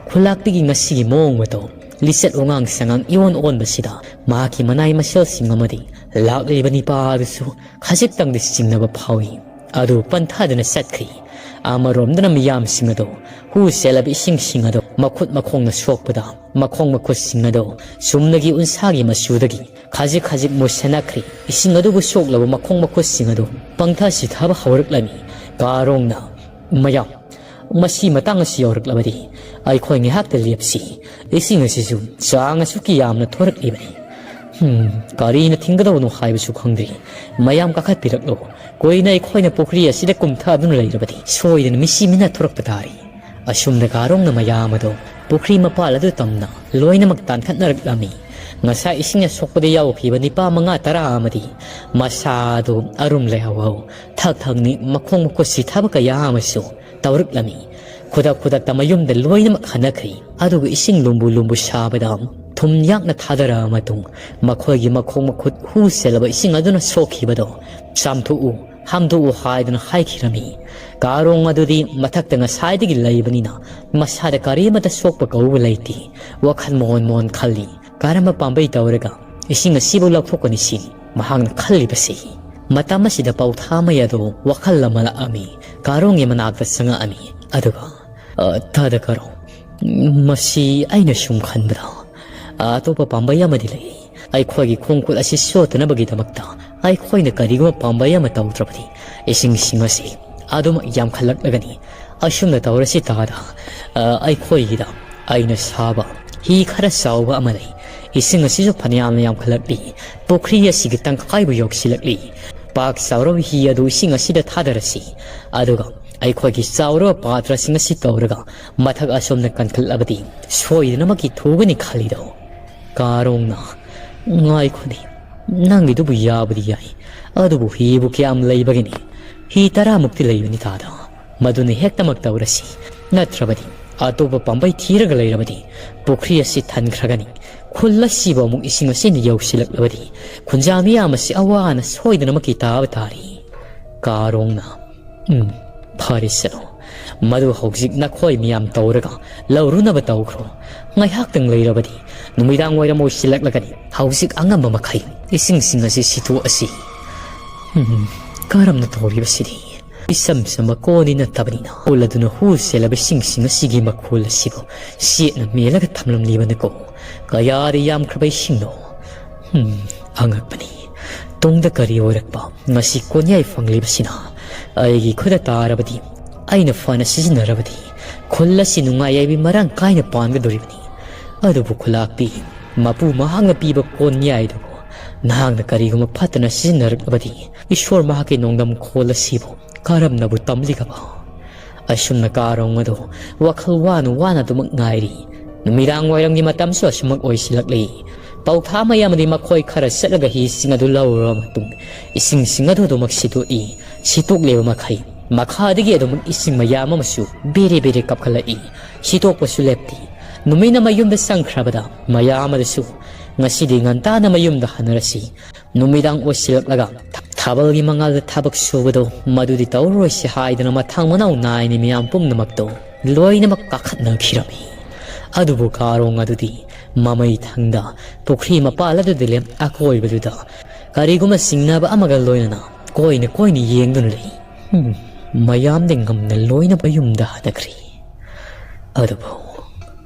ꯈꯨꯂꯥꯛꯄꯤꯒꯤ ꯉꯁꯤꯒꯤ ꯃꯑꯣꯡ ꯃꯇꯧ, ꯂꯤꯆꯠ ꯋꯥꯉꯥꯡ ꯁꯉꯥꯡ ꯏꯑꯣꯟ ꯑꯣꯟꯕꯁꯤꯗ ꯃꯍꯥꯛꯀꯤ ꯃꯅꯥꯏ ꯃꯁꯦꯜꯁꯤꯡ ꯑꯃꯗꯤ ꯂꯥꯛꯂꯤꯕ ꯅꯤꯄꯥ ꯑꯗꯨꯁꯨ ꯈꯖꯤꯛꯇꯪꯗꯤ ꯆꯤꯡꯅꯕ ꯐꯥꯎꯏ꯫ ꯑꯗꯨ ꯄꯟꯊꯥꯗꯨꯅ ꯆꯠꯈ꯭ꯔꯤ꯫ ꯑꯃꯔꯣꯝꯗꯅ ꯃꯤꯌꯥꯝꯁꯤꯡ ꯑꯗꯨ ꯍꯨ ꯆꯦꯜꯂꯕ ꯏꯁꯤꯡꯁꯤꯡ ꯑꯗꯨ ꯃꯈꯨꯠ ꯃꯈꯣꯡꯅ ꯁꯣꯛꯄꯗ ꯃꯈꯣꯡ ꯃꯈꯨꯠꯁꯤꯡ ꯑꯗꯨ ꯆꯨꯝꯅꯒꯤ ꯎꯟꯁꯥꯒꯤ ꯃꯆꯨꯗꯒꯤ ꯈꯖꯤꯛ ꯈꯖꯤꯛ ꯃꯨꯁꯤꯟꯅꯈ꯭ꯔꯤ꯫ ꯏꯁꯤꯡ ꯑꯗꯨꯕꯨ ꯁꯣꯛꯂꯕ ꯃꯈꯣꯡ ꯃꯈꯨꯠꯁꯤꯡ ꯑꯗꯨ ꯄꯪꯊꯥ ꯁꯤꯊꯕ ꯍꯧꯔꯛꯂꯝꯃꯤ꯫ ꯀꯥꯔꯣꯡꯅ, "ꯃꯌꯥꯝ, ꯃꯁꯤ ꯃꯇꯥꯡ ꯑꯁꯤ ꯌꯧꯔꯛꯂꯕꯗꯤ ꯑꯩꯈꯣꯏ ꯉꯥꯏꯍꯥꯛꯇ ꯂꯦꯞꯁꯤ꯫ ꯏꯁꯤꯡ ꯑꯁꯤꯁꯨ ꯆꯥꯡ ꯑꯁꯨꯛꯀꯤ ꯌꯥꯝꯅ ꯊꯣꯔꯛꯂꯤꯕꯅꯤ꯫ ꯍꯝ, ꯀꯔꯤꯅ ꯊꯤꯡꯒꯗꯕꯅꯣ ꯍꯥꯏꯕꯁꯨ ꯈꯪꯗ꯭ꯔꯤ꯫ ꯃꯌꯥꯝ ꯀꯥꯈꯠꯄꯤꯔꯛꯂꯣ꯫ ꯀꯨꯏꯅ ꯑꯩꯈꯣꯏꯅ ꯄꯨꯈ꯭ꯔꯤ ꯑꯁꯤꯗ ꯀꯨꯝꯊꯗꯨꯅ ꯂꯩꯔꯕꯗꯤ ꯁꯣꯏꯗꯅ ꯃꯤꯁꯤ ꯃꯤꯅ ꯊꯣꯔꯛꯄ ꯇꯥꯔꯤ꯫" ꯑꯁꯨꯝꯅ ꯀꯥꯔꯣꯡꯅ ꯃꯌꯥꯝ ꯑꯗꯨ ꯄꯨꯈ꯭ꯔꯤ ꯃꯄꯥꯜ ꯑꯗꯨ ꯇꯝꯅ ꯂꯣꯏꯅꯃꯛ ꯇꯥꯟꯈꯠꯅꯔꯛꯂꯝꯃꯤ꯫ ꯉꯁꯥꯏ ꯏꯁꯤꯡꯅ ꯁꯣꯛꯄꯗ ꯌꯥꯎꯈꯤꯕ ꯅꯤꯄꯥ ꯃꯉꯥ ꯇꯔꯥ ꯑꯃꯗꯤ ꯃꯁꯥ ꯑꯗꯨ ꯑꯔꯨꯝ ꯂꯩꯍꯧꯍꯧ ꯊꯛ ꯊꯛꯅꯤ ꯃꯈꯣꯡ ꯃꯈꯨꯠ ꯁꯤꯊꯕ ꯀꯌꯥ ꯑꯃꯁꯨ ꯇꯧꯔꯛꯂꯝꯃꯤ꯫ ꯈꯨꯗꯛ ꯈꯨꯗꯛꯇ ꯃꯌꯨꯝꯗ ꯂꯣꯏꯅꯃꯛ ꯍꯟꯅꯈ꯭ꯔꯤ꯫ ꯑꯗꯨꯒ ꯏꯁꯤꯡ ꯂꯨꯝꯕꯨ ꯂꯨꯝꯕꯨ ꯁꯥꯕꯗ ꯊꯨꯝ ꯌꯥꯛꯅ ꯊꯥꯗꯔꯛꯑ ꯃꯇꯨꯡ, ꯃꯈꯣꯏꯒꯤ ꯃꯈꯣꯡ ꯃꯈꯨꯠ ꯍꯨ ꯆꯦꯜꯂꯕ ꯏꯁꯤꯡ ꯑꯗꯨꯅ ꯁꯣꯛꯈꯤꯕꯗꯣ ꯆꯥꯝꯊꯣꯛꯎ, ꯍꯥꯝꯗꯣꯛꯎ ꯍꯥꯏꯗꯨꯅ ꯍꯥꯏꯈꯤꯔꯝꯃꯤ꯫ ꯀꯥꯔꯣꯡ ꯑꯗꯨꯗꯤ ꯃꯊꯛꯇ ꯉꯁꯥꯏꯗꯒꯤ ꯂꯩꯕꯅꯤꯅ ꯃꯁꯥꯗ ꯀꯔꯤꯃꯠꯇ ꯁꯣꯛꯄ ꯀꯧꯕ ꯂꯩꯇꯦ꯫ ꯋꯥꯈꯜ ꯃꯣꯟ ꯃꯣꯟ ꯈꯜꯂꯤ꯫ ꯀꯔꯝꯕ ꯄꯥꯝꯕꯩ ꯇꯧꯔꯒ ꯏꯁꯤꯡ ꯑꯁꯤꯕꯨ ꯂꯧꯊꯣꯛꯀꯅꯤ ꯁꯤꯅꯤ ꯃꯍꯥꯛꯅ ꯈꯜꯂꯤꯕꯁꯤ꯫ ꯃꯇꯝ ꯑꯁꯤꯗ ꯄꯧꯊꯥꯃꯩ ꯑꯗꯨ ꯋꯥꯈꯜ ꯑꯃ ꯂꯥꯛꯑꯝꯃꯤ꯫ ꯀꯥꯔꯣꯡꯒꯤ ꯃꯅꯥꯛꯇ ꯆꯪꯉꯛꯑꯝꯃꯤ꯫ ꯑꯗꯨꯒ, "ꯑ, ꯇꯥꯗ ꯀꯥꯔꯣꯡ, ꯃꯁꯤ ꯑꯩꯅ ꯁꯨꯝ ꯈꯟꯕꯗ ꯑꯇꯣꯞꯄ ꯄꯥꯝꯕꯩ ꯑꯃꯗꯤ ꯂꯩ꯫ ꯑꯩꯈꯣꯏꯒꯤ ꯈꯣꯡ ꯈꯨꯠ ꯑꯁꯤ ꯁꯣꯠꯇꯅꯕꯒꯤꯗꯃꯛꯇ ꯑꯩꯈꯣꯏꯅ ꯀꯔꯤꯒꯨꯝꯕ ꯄꯥꯝꯕꯩ ꯑꯃ ꯇꯧꯗ꯭ꯔꯕꯗꯤ ꯏꯁꯤꯡꯁꯤꯡ ꯑꯁꯤ ꯑꯗꯨꯃꯛ ꯌꯥꯝꯈꯠꯂꯛꯂꯒꯅꯤ꯫ ꯑꯁꯨꯝꯅ ꯇꯧꯔꯁꯤ ꯇꯥꯗ, ꯑ, ꯑꯩꯈꯣꯏꯒꯤꯗ ꯑꯩꯅ ꯁꯥꯕ ꯍꯤ ꯈꯔ ꯆꯥꯎꯕ ꯑꯃ ꯂꯩ꯫ ꯏꯁꯤꯡ ꯑꯁꯤꯁꯨ ꯐꯅꯌꯥꯝꯅ ꯌꯥꯝꯈꯠꯂꯛꯂꯤ꯫ ꯄꯨꯈ꯭ꯔꯤ ꯑꯁꯤꯒꯤ ꯇꯪꯈꯥꯏꯕꯨ ꯌꯧꯁꯤꯜꯂꯛꯂꯤ꯫ ꯄꯥꯛ ꯆꯥꯎꯔꯕ ꯍꯤ ꯑꯗꯨ ꯏꯁꯤꯡ ꯑꯁꯤꯗ ꯊꯥꯗꯔꯁꯤ꯫ ꯑꯗꯨꯒ ꯑꯩꯈꯣꯏꯒꯤ ꯆꯥꯎꯔꯕ ꯄꯥꯇ꯭ꯔꯁꯤꯡ ꯑꯁꯤ ꯇꯧꯔꯒ ꯃꯊꯛ ꯑꯁꯣꯝꯗ ꯀꯟꯈꯠꯂꯕꯗꯤ ꯁꯣꯏꯗꯅꯃꯛꯀꯤ ꯊꯨꯒꯅꯤ ꯈꯜꯂꯤꯗꯣ?" ꯀꯥꯔꯣꯡꯅ, "ꯉꯥꯏꯈꯣꯅꯦ, ꯅꯪꯒꯤꯗꯨꯕꯨ ꯌꯥꯕꯨꯗꯤ ꯌꯥꯏ, ꯑꯗꯨꯕꯨ ꯍꯤꯕꯨ ꯀꯌꯥꯝ ꯂꯩꯕꯒꯤꯅꯤ? ꯍꯤ ꯇꯔꯥꯃꯨꯛꯇꯤ ꯂꯩꯕꯅꯤ ꯇꯥꯗ꯫ ꯃꯗꯨꯅ ꯍꯦꯛꯇꯃꯛ ꯇꯧꯔꯁꯤ꯫ ꯅꯠꯇ꯭ꯔꯕꯗꯤ ꯑꯇꯣꯞꯄ ꯄꯥꯝꯕꯩ ꯊꯤꯔꯒ ꯂꯩꯔꯕꯗꯤ ꯄꯨꯈ꯭ꯔꯤ ꯑꯁꯤ ꯊꯟꯈ꯭ꯔꯒꯅꯤ꯫ ꯈꯨꯜ ꯑꯁꯤꯕꯨ ꯑꯃꯨꯛ ꯏꯁꯤꯡ ꯑꯁꯤꯅ ꯌꯧꯁꯤꯜꯂꯛꯂꯕꯗꯤ ꯈꯨꯟꯖꯥ ꯃꯤꯌꯥꯝ ꯑꯁꯤ ꯑꯋꯥ ꯑꯅꯥ ꯁꯣꯏꯗꯅꯃꯛꯀꯤ ꯇꯥꯕ ꯇꯥꯔꯤ꯫" ꯀꯥꯔꯣꯡꯅ, "ꯎꯝ, ꯐꯔꯦ ꯆꯠꯂꯣ꯫ ꯃꯗꯨ ꯍꯧꯖꯤꯛ ꯅꯈꯣꯏ ꯃꯤꯌꯥꯝ ꯇꯧꯔꯒ ꯂꯧꯔꯨꯅꯕ ꯇꯧꯈ꯭ꯔꯣ꯫ ꯉꯥꯏꯍꯥꯛꯇꯪ ꯂꯩꯔꯕꯗꯤ ꯅꯨꯃꯤꯗꯥꯡ ꯋꯥꯏꯔꯝ ꯑꯣꯏꯁꯤꯜꯂꯛꯂꯒꯅꯤ꯫ ꯍꯧꯖꯤꯛ ꯑꯉꯝꯕ ꯃꯈꯩ ꯏꯁꯤꯡꯁꯤꯡ ꯑꯁꯤ ꯁꯤꯠꯇꯣꯛꯑꯁꯤ꯫" ꯎꯝ, ꯀꯔꯝꯅ ꯇꯧꯔꯤꯕꯁꯤꯗꯤ? ꯏꯆꯝ ꯆꯝꯕ ꯀꯣꯟꯗꯤ ꯅꯠꯇꯕꯅꯤꯅ, ꯀꯣꯜ ꯑꯗꯨꯅ ꯍꯨ ꯆꯦꯜꯂꯕ ꯏꯁꯤꯡꯁꯤꯡ ꯑꯁꯤꯒꯤ ꯃꯈꯣꯜ ꯑꯁꯤꯕꯨ ꯆꯦꯠꯅ ꯃꯦꯜꯂꯒ ꯊꯝꯂꯝꯂꯤꯕꯅꯤꯀꯣ꯫ ꯀꯌꯥꯗ ꯌꯥꯝꯈ꯭ꯔꯕ ꯏꯁꯤꯡꯅꯣ? ꯎꯝ, ꯑꯉꯛꯄꯅꯤ꯫ ꯇꯨꯡꯗ ꯀꯔꯤ ꯑꯣꯏꯔꯛꯄ? ꯉꯁꯤ ꯀꯣꯟꯌꯥꯏ ꯐꯪꯂꯤꯕꯁꯤꯅ ꯑꯩꯒꯤ ꯈꯨꯠꯇ ꯇꯥꯔꯕꯗꯤ ꯑꯩꯅ ꯐꯅ ꯁꯤꯖꯤꯟꯅꯔꯕꯗꯤ ꯈꯨꯜ ꯑꯁꯤ ꯅꯨꯡꯉꯥꯏ ꯌꯥꯏꯕꯤ ꯃꯔꯥꯡ ꯀꯥꯏꯅ ꯄꯥꯟꯒꯗꯧꯔꯤꯕꯅꯤ꯫ ꯑꯗꯨꯕꯨ ꯈꯨꯂꯥꯛꯄꯤ, ꯃꯄꯨ ꯃꯍꯥꯛꯅ ꯄꯤꯕ ꯀꯣꯟꯌꯥꯏꯗꯨꯕꯨ ꯅꯍꯥꯛꯅ ꯀꯔꯤꯒꯨꯝꯕ ꯐꯠꯇꯅ ꯁꯤꯖꯤꯟꯅꯔꯛꯂꯕꯗꯤ ꯏꯁꯣꯔ ꯃꯍꯥꯛꯀꯤ ꯅꯣꯡꯗꯝ ꯈꯣꯜ ꯑꯁꯤꯕꯨ ꯀꯔꯝꯅꯕꯨ ꯇꯝꯂꯤꯒꯕ? ꯑꯁꯨꯝꯅ ꯀꯥꯔꯣꯡ ꯑꯗꯨ ꯋꯥꯈꯜ ꯋꯥꯅ ꯋꯥꯅ ꯑꯗꯨꯃꯛ ꯉꯥꯏꯔꯤ꯫ ꯅꯨꯃꯤꯗꯥꯡ ꯋꯥꯏꯔꯝꯒꯤ ꯃꯇꯝꯁꯨ ꯑꯁꯨꯃꯛ ꯑꯣꯏꯁꯤꯜꯂꯛꯂꯤ꯫ ꯄꯧꯊꯥꯃꯩ ꯑꯃꯗꯤ ꯃꯈꯣꯏ ꯈꯔ ꯆꯠꯂꯒ ꯍꯤꯁꯤꯡ ꯑꯗꯨ ꯂꯧꯔꯕ ꯃꯇꯨꯡ ꯏꯁꯤꯡꯁꯤꯡ ꯑꯗꯨ ꯑꯗꯨꯃꯛ ꯁꯤꯠꯇꯣꯛꯏ꯫ ꯁꯤꯠꯇꯣꯛꯂꯤꯕ ꯃꯈꯩ ꯃꯈꯥꯗꯒꯤ ꯑꯗꯨꯃꯛ ꯏꯁꯤꯡ ꯃꯌꯥꯝ ꯑꯃꯁꯨ ꯕꯦꯔꯦ ꯕꯦꯔꯦ ꯀꯥꯞꯈꯠꯂꯛꯏ꯫ ꯁꯤꯠꯇꯣꯛꯄꯁꯨ ꯂꯦꯞꯇꯦ꯫ ꯅꯨꯃꯤꯠꯅ ꯃꯌꯨꯝꯗ ꯆꯪꯈ꯭ꯔꯕꯗ ꯃꯌꯥꯝ ꯑꯗꯨꯁꯨ ꯉꯁꯤꯗꯤ ꯉꯟꯇꯥꯅ ꯃꯌꯨꯝꯗ ꯍꯟꯅꯔꯁꯤ꯫ ꯅꯨꯃꯤꯗꯥꯡ ꯑꯣꯏꯁꯤꯜꯂꯛꯂꯒ ꯊꯥꯕꯜꯒꯤ ꯃꯉꯥꯜꯗ ꯊꯕꯛ ꯁꯨꯕꯗꯣ ꯃꯗꯨꯗꯤ ꯇꯧꯔꯔꯣꯏꯁꯤ ꯍꯥꯏꯗꯨꯅ ꯃꯊꯪ ꯃꯅꯥꯎ ꯅꯥꯏꯅ ꯃꯤꯌꯥꯝ ꯄꯨꯝꯅꯃꯛꯇꯣ ꯂꯣꯏꯅꯃꯛ ꯀꯥꯈꯠꯅꯈꯤꯔꯝꯃꯤ꯫ ꯑꯗꯨꯕꯨ ꯀꯥꯔꯣꯡ ꯑꯗꯨꯗꯤ ꯃꯃꯩ ꯊꯪꯗ ꯄꯨꯈ꯭ꯔꯤ ꯃꯄꯥꯜ ꯑꯗꯨꯗ ꯂꯦꯞ ꯑꯀꯣꯏꯕꯗꯨꯗ ꯀꯔꯤꯒꯨꯝꯕ ꯆꯤꯡꯅꯕ ꯑꯃꯒ ꯂꯣꯏꯅꯅ ꯀꯣꯏꯅ ꯀꯣꯏꯅ ꯌꯦꯡꯗꯨꯅ ꯂꯩ꯫ ꯎꯝ, ꯃꯌꯥꯝꯗꯤ ꯉꯝꯅ ꯂꯣꯏꯅ ꯃꯌꯨꯝꯗ ꯍꯟꯅꯈ꯭ꯔꯦ꯫ ꯑꯗꯨꯕꯨ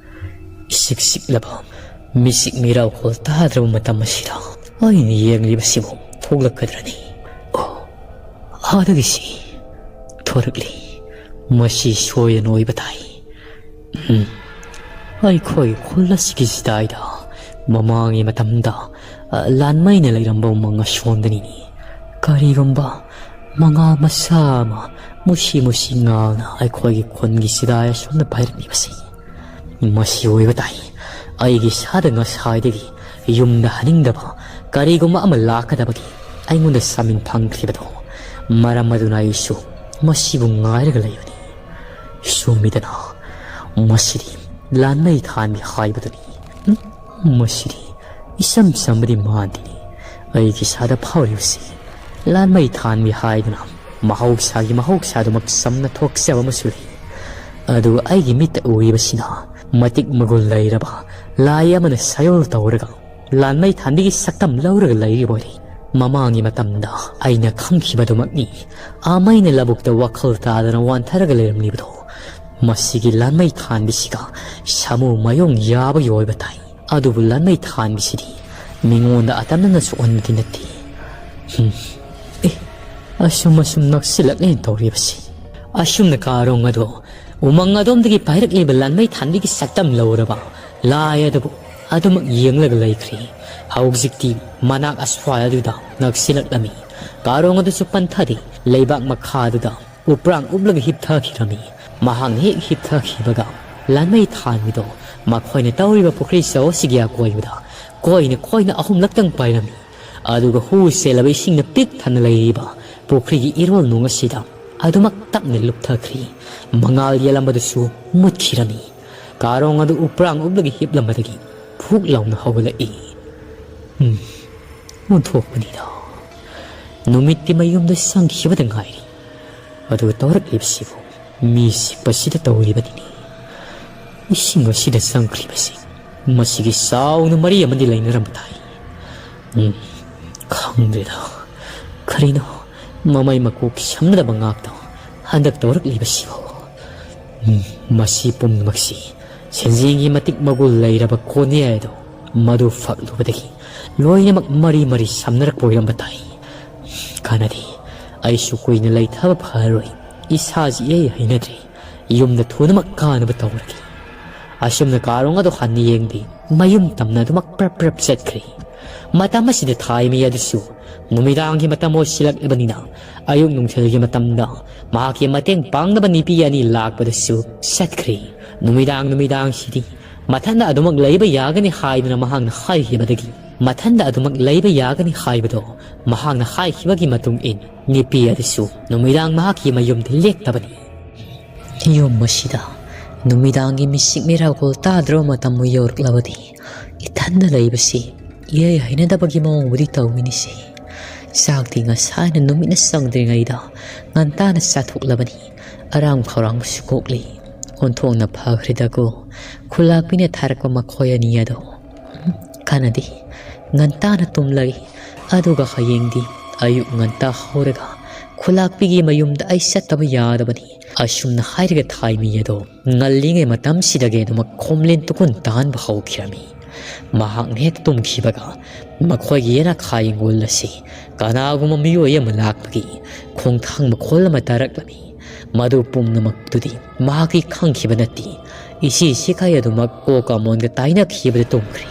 ꯏꯁꯤꯛ ꯁꯤꯛꯂꯕ ꯃꯤꯁꯤꯛ ꯃꯤꯔꯥꯎꯈꯣꯜ ꯇꯥꯗ꯭ꯔꯕ ꯃꯇꯝ ꯑꯁꯤꯗ ꯑꯩꯅ ꯌꯦꯡꯂꯤꯕꯁꯤꯕꯨ ꯊꯣꯛꯂꯛꯀꯗ꯭ꯔꯅꯤ? ꯑꯣ, ꯑꯥꯗꯒꯤꯁꯤ ꯊꯣꯔꯛꯂꯤ꯫ ꯃꯁꯤ ꯁꯣꯏꯗꯅ ꯑꯣꯏꯕ ꯇꯥꯏ꯫ ꯎꯝ꯫ ꯑꯩꯈꯣꯏ ꯈꯨꯜ ꯑꯁꯤꯒꯤ ꯆꯤꯗꯥꯏꯗ ꯃꯃꯥꯡꯒꯤ ꯃꯇꯝꯗ, ꯑ, ꯂꯥꯟꯃꯩꯅ ꯂꯩꯔꯝꯕ ꯎꯃꯪ ꯑꯁꯣꯟꯗꯅꯤꯅꯦ꯫ ꯀꯔꯤꯒꯨꯝꯕ ꯃꯉꯥꯜ ꯃꯆꯥ ꯑꯃ ꯃꯨꯁꯤ ꯃꯨꯁꯤ ꯉꯥꯜꯅ ꯑꯩꯈꯣꯏꯒꯤ ꯈꯨꯟꯒꯤ ꯆꯤꯗꯥꯏ ꯑꯁꯣꯝꯗ ꯄꯥꯏꯔꯛꯂꯤꯕꯁꯤ ꯃꯁꯤ ꯑꯣꯏꯕ ꯇꯥꯏ꯫ ꯑꯩꯒꯤ ꯏꯁꯥꯗ ꯉꯁꯥꯏꯗꯒꯤ ꯌꯨꯝꯗ ꯍꯟꯅꯤꯡꯗꯕ ꯀꯔꯤꯒꯨꯝꯕ ꯑꯃ ꯂꯥꯛꯀꯗꯕꯒꯤ ꯑꯩꯉꯣꯟꯗ ꯆꯥꯃꯤꯟ ꯐꯪꯈꯤꯕꯗꯣ꯫ ꯃꯔꯝ ꯑꯗꯨꯅ ꯑꯩꯁꯨ ꯃꯁꯤꯕꯨ ꯉꯥꯏꯔꯒ ꯂꯩꯕꯅꯤ꯫ ꯆꯨꯝꯃꯤꯗꯅ, ꯃꯁꯤꯗꯤ ꯂꯥꯟꯃꯩ ꯊꯥꯟꯕꯤ ꯍꯥꯏꯕꯗꯨꯅꯤ꯫ ꯎꯝ, ꯃꯁꯤꯗꯤ ꯏꯆꯝ ꯆꯝꯕꯗꯤ ꯃꯥꯟꯗꯦꯅꯦ꯫ ꯑꯩꯒꯤ ꯏꯁꯥꯗ ꯐꯥꯎꯔꯤꯕꯁꯤ ꯂꯥꯟꯃꯩ ꯊꯥꯟꯕꯤ ꯍꯥꯏꯗꯨꯅ ꯃꯍꯧꯁꯥꯒꯤ ꯃꯍꯧꯁꯥꯗꯨꯃꯛ ꯆꯝꯅ ꯊꯣꯛꯆꯕ ꯑꯃꯁꯨ ꯂꯩ꯫ ꯑꯗꯨꯒ ꯑꯩꯒꯤ ꯃꯤꯠꯇ ꯎꯔꯤꯕꯁꯤꯅ ꯃꯇꯤꯛ ꯃꯒꯨꯟ ꯂꯩꯔꯕ ꯂꯥꯏ ꯑꯃꯅ ꯁꯥꯌꯣꯜ ꯇꯧꯔꯒ ꯂꯥꯟꯃꯩ ꯊꯥꯟꯕꯤꯒꯤ ꯁꯛꯇꯝ ꯂꯧꯔꯒ ꯂꯩꯔꯤꯕ ꯑꯣꯏꯔꯦ꯫ ꯃꯃꯥꯡꯒꯤ ꯃꯇꯝꯗ ꯑꯩꯅ ꯈꯪꯈꯤꯕꯗꯨꯃꯛꯅꯤ꯫ ꯑꯥ ꯃꯩꯅ ꯂꯧꯕꯨꯛꯇ ꯋꯥꯈꯜ ꯇꯥꯗꯅ ꯋꯥꯟꯊꯔꯒ ꯂꯩꯔꯝꯂꯤꯕꯗꯣ꯫ ꯃꯁꯤꯒꯤ ꯂꯥꯟꯃꯩ ꯊꯥꯟꯕꯤꯁꯤꯒ ꯁꯥꯃꯨ ꯃꯥꯌꯣꯡ ꯌꯥꯕꯒꯤ ꯑꯣꯏꯕ ꯇꯥꯏ꯫ ꯑꯗꯨꯕꯨ ꯂꯥꯟꯃꯩ ꯊꯥꯟꯕꯤꯁꯤꯗꯤ ꯃꯤꯉꯣꯟꯗ ꯑꯇꯝꯅꯅ ꯁꯣꯛꯍꯟꯕꯗꯤ ꯅꯠꯇꯦ꯫ ꯍꯨꯝ꯫ ꯑꯦ, ꯑꯁꯨꯝ ꯑꯁꯨꯝ ꯅꯛꯁꯤꯜꯂꯛꯂꯦꯅ ꯇꯧꯔꯤꯕꯁꯤ꯫ ꯑꯁꯨꯝꯅ ꯀꯥꯔꯣꯡ ꯑꯗꯣ ꯎꯃꯪ ꯑꯗꯣꯝꯗꯒꯤ ꯄꯥꯏꯔꯛꯂꯤꯕ ꯂꯥꯟꯃꯩ ꯊꯥꯟꯕꯤꯒꯤ ꯁꯛꯇꯝ ꯂꯧꯔꯕ ꯂꯥꯏ ꯑꯗꯨꯕꯨ ꯑꯗꯨꯃꯛ ꯌꯦꯡꯂꯒ ꯂꯩꯈ꯭ꯔꯦ꯫ ꯍꯧꯖꯤꯛꯇꯤ ꯃꯅꯥꯛ ꯑꯁ꯭ꯋꯥꯏ ꯑꯗꯨꯗ ꯅꯛꯁꯤꯜꯂꯛꯂꯝꯃꯤ꯫ ꯀꯥꯔꯣꯡ ꯑꯗꯨꯁꯨ ꯄꯟꯊꯗꯦ꯫ ꯂꯩꯕꯥꯛ ꯃꯈꯥ ꯑꯗꯨꯗ ꯎꯄ꯭ꯔꯥꯡ ꯎꯞꯂꯒ ꯍꯤꯞꯊꯈꯤꯔꯝꯃꯤ꯫ ꯃꯍꯥꯛꯅ ꯍꯦꯛ ꯍꯤꯞꯊꯈꯤꯕꯒ ꯂꯥꯟꯃꯩ ꯊꯥꯟꯕꯤꯗꯣ ꯃꯈꯣꯏꯅ ꯇꯧꯔꯤꯕ ꯄꯨꯈ꯭ꯔꯤ ꯆꯧ ꯑꯁꯤꯒꯤ ꯑꯀꯣꯏꯕꯗ ꯀꯣꯏꯅ ꯀꯣꯏꯅ ꯑꯍꯨꯝꯂꯛꯇꯪ ꯄꯥꯏꯔꯝꯃꯤ꯫ ꯑꯗꯨꯒ ꯍꯨ ꯆꯦꯜꯂꯕ ꯏꯁꯤꯡꯅ ꯄꯤꯛ ꯊꯟꯅ ꯂꯩꯔꯤꯕ ꯄꯨꯈ꯭ꯔꯤꯒꯤ ꯏꯔꯣꯜ ꯅꯨꯡ ꯑꯁꯤꯗ ꯑꯗꯨꯃꯛ ꯇꯞꯅ ꯂꯨꯞꯊꯈ꯭ꯔꯤ꯫ ꯃꯉꯥꯜ ꯌꯦꯜꯂꯝꯕꯗꯨꯁꯨ ꯃꯨꯠꯈꯤꯔꯝꯃꯤ꯫ ꯀꯥꯔꯣꯡ ꯑꯗꯨ ꯎꯄ꯭ꯔꯥꯡ ꯎꯞꯂꯒ ꯍꯤꯞꯂꯝꯕꯗꯒꯤ ꯐꯨꯛ ꯂꯥꯎꯅ ꯍꯧꯒꯠꯂꯛꯏ꯫ ꯎꯝ, ꯑꯣꯟꯊꯣꯛꯄꯅꯤꯗ꯫ ꯅꯨꯃꯤꯠꯇꯤ ꯃꯌꯨꯝꯗ ꯆꯪꯈꯤꯕꯗ ꯉꯥꯏꯔꯤ꯫ ꯑꯗꯨꯒ ꯇꯧꯔꯛꯂꯤꯕꯁꯤꯕꯨ ꯃꯤ ꯆꯤꯛꯄꯁꯤꯗ ꯇꯧꯔꯤꯕꯅꯤꯅꯦ꯫ ꯏꯁꯤꯡ ꯑꯁꯤꯗ ꯆꯪꯈ꯭ꯔꯤꯕꯁꯤ ꯃꯁꯤꯒꯤ ꯆꯥꯎꯅ ꯃꯔꯤ ꯑꯃꯗꯤ ꯂꯩꯅꯔꯝꯕ ꯇꯥꯏ꯫ ꯎꯝ, ꯈꯪꯗ꯭ꯔꯦꯗ꯫ ꯀꯔꯤꯅꯣ ꯃꯃꯩ ꯃꯀꯣꯛ ꯁꯝꯅꯗꯕ ꯉꯥꯛꯇ ꯍꯟꯗꯛ ꯇꯧꯔꯛꯂꯤꯕꯁꯤꯕꯨ? ꯎꯝ, ꯃꯁꯤ ꯄꯨꯝꯅꯃꯛꯁꯤ ꯁꯦꯟꯖꯦꯡꯒꯤ ꯃꯇꯤꯛ ꯃꯒꯨꯟ ꯂꯩꯔꯕ ꯀꯣꯅꯦ ꯍꯥꯏꯗꯣ ꯃꯗꯨ ꯐꯛꯂꯨꯕꯗꯒꯤ ꯂꯣꯏꯅꯃꯛ ꯃꯔꯤ ꯃꯔꯤ ꯁꯝꯅꯔꯛꯄ ꯑꯣꯏꯔꯝꯕ ꯇꯥꯏ꯫ ꯀꯥꯟꯅꯗꯦ, ꯑꯩꯁꯨ ꯀꯨꯏꯅ ꯂꯩꯊꯕ ꯐꯔꯔꯣꯏ꯫ ꯏꯁꯥꯁꯤ ꯏꯍꯩ ꯍꯩꯅꯗ꯭ꯔꯦ꯫ ꯌꯨꯝꯗ ꯊꯨꯅꯃꯛ ꯀꯥꯅꯕ ꯇꯧꯔꯒꯦ꯫ ꯑꯁꯨꯝꯅ ꯀꯥꯔꯣꯡ ꯑꯗꯨ ꯍꯟꯅ ꯌꯦꯡꯗꯦ꯫ ꯃꯌꯨꯝ ꯇꯝꯅ ꯑꯗꯨꯃꯛ ꯄ꯭ꯔꯞ ꯄ꯭ꯔꯞ ꯆꯠꯈ꯭ꯔꯦ꯫ ꯃꯇꯝ ꯑꯁꯤꯗ ꯊꯥꯏꯃꯤ ꯑꯗꯨꯁꯨ ꯅꯨꯃꯤꯗꯥꯡꯒꯤ ꯃꯇꯝ ꯑꯣꯏꯁꯤꯜꯂꯛꯂꯕꯅꯤꯅ ꯑꯌꯨꯛ ꯅꯨꯡꯊꯤꯜꯒꯤ ꯃꯇꯝꯗ ꯃꯍꯥꯛꯀꯤ ꯃꯇꯦꯡ ꯄꯥꯡꯅꯕ ꯅꯨꯄꯤ ꯑꯅꯤ ꯂꯥꯛꯄꯗꯁꯨ ꯆꯠꯈ꯭ꯔꯦ꯫ ꯅꯨꯃꯤꯗꯥꯡ ꯅꯨꯃꯤꯗꯥꯡꯁꯤꯗꯤ ꯃꯊꯟꯗ ꯑꯗꯨꯃꯛ ꯂꯩꯕ ꯌꯥꯒꯅꯤ ꯍꯥꯏꯗꯨꯅ ꯃꯍꯥꯛꯅ ꯍꯥꯏꯈꯤꯕꯗꯒꯤ, ꯃꯊꯟꯗ ꯑꯗꯨꯃꯛ ꯂꯩꯕ ꯌꯥꯒꯅꯤ ꯍꯥꯏꯕꯗꯣ ꯃꯍꯥꯛꯅ ꯍꯥꯏꯈꯤꯕꯒꯤ ꯃꯇꯨꯡ ꯏꯟꯅ ꯅꯨꯄꯤ ꯑꯗꯨꯁꯨ ꯅꯨꯃꯤꯗꯥꯡ ꯃꯍꯥꯛꯀꯤ ꯃꯌꯨꯝꯗ ꯂꯦꯛꯇꯕꯅꯤ꯫ ꯌꯨꯝ ꯑꯁꯤꯗ ꯅꯨꯃꯤꯗꯥꯡꯒꯤ ꯃꯤꯁꯤꯛ ꯃꯤꯔꯥꯒꯣꯜ ꯇꯥꯗ꯭ꯔꯕ ꯃꯇꯝꯕꯨ ꯌꯧꯔꯛꯂꯕꯗꯤ ꯏꯊꯟꯗ ꯂꯩꯕꯁꯤ ꯏꯍꯩ ꯍꯩꯅꯗꯕꯒꯤ ꯃꯑꯣꯡꯕꯨꯗꯤ ꯇꯧꯒꯅꯤꯁꯦ꯫ ꯆꯥꯛꯇꯤ ꯉꯁꯥꯏꯅ ꯅꯨꯃꯤꯠꯅ ꯆꯪꯗ꯭ꯔꯤꯉꯩꯗ ꯉꯟꯇꯥꯅ ꯆꯥꯊꯣꯛꯂꯕꯅꯤ꯫ ꯑꯔꯥꯝ ꯈꯧꯔꯥꯡꯕꯁꯨ ꯀꯣꯛꯂꯤ꯫ ꯑꯣꯟꯊꯣꯛꯅ ꯐꯈ꯭ꯔꯦꯗꯀꯣ ꯈꯨꯂꯥꯛꯄꯤꯅ ꯊꯥꯔꯛꯄ ꯃꯈꯣꯏ ꯑꯅꯤ ꯑꯗꯣ꯫ ꯀꯥꯟꯅꯗꯦ꯫ ꯉꯟꯇꯥꯅ ꯇꯨꯝꯂꯒꯦ꯫ ꯑꯗꯨꯒ ꯍꯌꯦꯡꯗꯤ ꯑꯌꯨꯛ ꯉꯟꯇꯥ ꯍꯧꯔꯒ ꯈꯨꯂꯥꯛꯄꯤꯒꯤ ꯃꯌꯨꯝꯗ ꯑꯩ ꯆꯠꯇꯕ ꯌꯥꯗꯕꯅꯤ꯫ ꯑꯁꯨꯝꯅ ꯍꯥꯏꯔꯒ ꯊꯥꯏꯃꯤ ꯑꯗꯣ ꯉꯜꯂꯤꯉꯩ ꯃꯇꯝꯁꯤꯗꯒꯤ ꯑꯗꯨꯃꯛ ꯈꯣꯝꯂꯦꯟ ꯇꯨꯀꯨꯟ ꯇꯥꯍꯟꯕ ꯍꯧꯈꯤꯔꯝꯃꯤ꯫ ꯃꯍꯥꯛꯅ ꯍꯦꯛ ꯇꯨꯝꯈꯤꯕꯒ ꯃꯈꯣꯏꯒꯤ ꯌꯦꯅꯈꯥ ꯌꯦꯡꯒꯣꯜ ꯑꯁꯤ ꯀꯅꯥꯒꯨꯝꯕ ꯃꯤꯑꯣꯏ ꯑꯃ ꯂꯥꯛꯄꯒꯤ ꯈꯣꯡꯊꯥꯡ ꯃꯈꯣꯜ ꯑꯃ ꯇꯥꯔꯛꯂꯝꯃꯤ꯫ ꯃꯗꯨ ꯄꯨꯝꯅꯃꯛꯇꯨꯗꯤ ꯃꯍꯥꯛꯀꯤ ꯈꯪꯈꯤꯕ ꯅꯠꯇꯦ꯫ ꯏꯁꯤ ꯁꯤꯈꯥꯏ ꯑꯗꯨꯃꯛ ꯀꯣꯀꯥ ꯃꯣꯟꯒ ꯇꯥꯏꯅꯈꯤꯕꯗ ꯇꯨꯝꯈ꯭ꯔꯦ꯫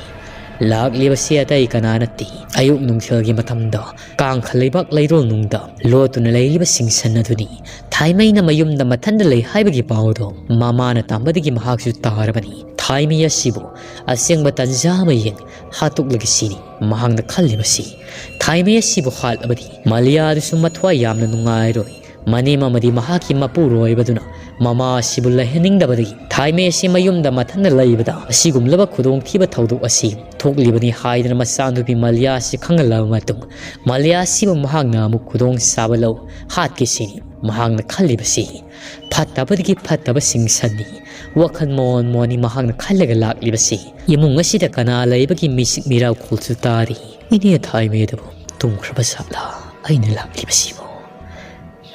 ꯂꯥꯛꯂꯤꯕꯁꯤ ꯑꯇꯩ ꯀꯅꯥ ꯅꯠꯇꯦ, ꯑꯌꯨꯛ ꯅꯨꯡꯊꯤꯜꯒꯤ ꯃꯇꯝꯗ ꯀꯥꯡꯈ ꯂꯩꯕꯥꯛ ꯂꯩꯔꯣꯜ ꯅꯨꯡꯗ ꯂꯣꯠꯇꯨꯅ ꯂꯩꯔꯤꯕ ꯁꯤꯡꯁꯟ ꯑꯗꯨꯅꯤ꯫ ꯊꯥꯏꯃꯩꯅ ꯃꯌꯨꯝꯗ ꯃꯊꯟꯗ ꯂꯩ ꯍꯥꯏꯕꯒꯤ ꯄꯥꯎꯗꯣ ꯃꯃꯥꯅ ꯇꯝꯕꯗꯒꯤ ꯃꯍꯥꯛꯁꯨ ꯇꯥꯔꯕꯅꯤ꯫ ꯊꯥꯏꯃꯩ ꯑꯁꯤꯕꯨ ꯑꯁꯦꯡꯕ ꯇꯟꯖꯥ ꯑꯃ ꯌꯦꯡ ꯍꯥꯠꯇꯣꯛꯂꯒꯦ ꯁꯤꯅꯤ ꯃꯍꯥꯛꯅ ꯈꯜꯂꯤꯕꯁꯤ꯫ ꯊꯥꯏꯃꯩ ꯑꯁꯤꯕꯨ ꯍꯥꯠꯂꯕꯗꯤ ꯃꯂꯤꯌꯥꯗꯨꯁꯨ ꯃꯊ꯭ꯋꯥꯏ ꯌꯥꯝꯅ ꯅꯨꯡꯉꯥꯏꯔꯣꯏ꯫ ꯃꯅꯦꯝ ꯑꯃꯗꯤ ꯃꯍꯥꯛꯀꯤ ꯃꯄꯨꯔꯣꯏꯕꯗꯨꯅ ꯃꯃꯥ ꯑꯁꯤꯕꯨ ꯂꯩꯍꯟꯅꯤꯡꯗꯕꯗꯒꯤ ꯊꯥꯏꯃꯩ ꯑꯁꯤ ꯃꯌꯨꯝꯗ ꯃꯊꯟꯇ ꯂꯩꯕꯗ ꯑꯁꯤꯒꯨꯝꯂꯕ ꯈꯨꯗꯣꯡꯊꯤꯕ ꯊꯧꯗꯣꯛ ꯑꯁꯤ ꯊꯣꯛꯂꯤꯕꯅꯤ ꯍꯥꯏꯗꯨꯅ ꯃꯆꯥꯅꯨꯄꯤ ꯃꯂꯤꯌꯥ ꯑꯁꯤ ꯈꯪꯍꯜꯂꯕ ꯃꯇꯨꯡ, ꯃꯂꯤꯌꯥ ꯑꯁꯤꯕꯨ ꯃꯍꯥꯛꯅ ꯑꯃꯨꯛ ꯈꯨꯗꯣꯡ ꯆꯥꯕ ꯂꯧ ꯍꯥꯠꯀꯦ ꯁꯤꯅꯤ ꯃꯍꯥꯛꯅ ꯈꯜꯂꯤꯕꯁꯤ꯫ ꯐꯠꯇꯕꯗꯒꯤ ꯐꯠꯇꯕ ꯁꯤꯡꯁꯟꯅꯤ꯫ ꯋꯥꯈꯜ ꯃꯣꯟ ꯃꯣꯟꯅꯤ ꯃꯍꯥꯛꯅ ꯈꯜꯂꯒ ꯂꯥꯛꯂꯤꯕꯁꯤ꯫ ꯏꯃꯨꯡ ꯑꯁꯤꯗ ꯀꯅꯥ ꯂꯩꯕꯒꯤ ꯃꯤꯁꯤꯛ ꯃꯤꯔꯥꯎꯈꯣꯜꯁꯨ ꯇꯥꯔꯤ꯫ ꯏꯅꯦ ꯊꯥꯏꯃꯩ ꯑꯗꯨꯕꯨ ꯇꯨꯝꯈ꯭ꯔꯕ ꯁꯥꯠꯂ ꯑꯩꯅ ꯂꯥꯛꯂꯤꯕꯁꯤꯕꯨ?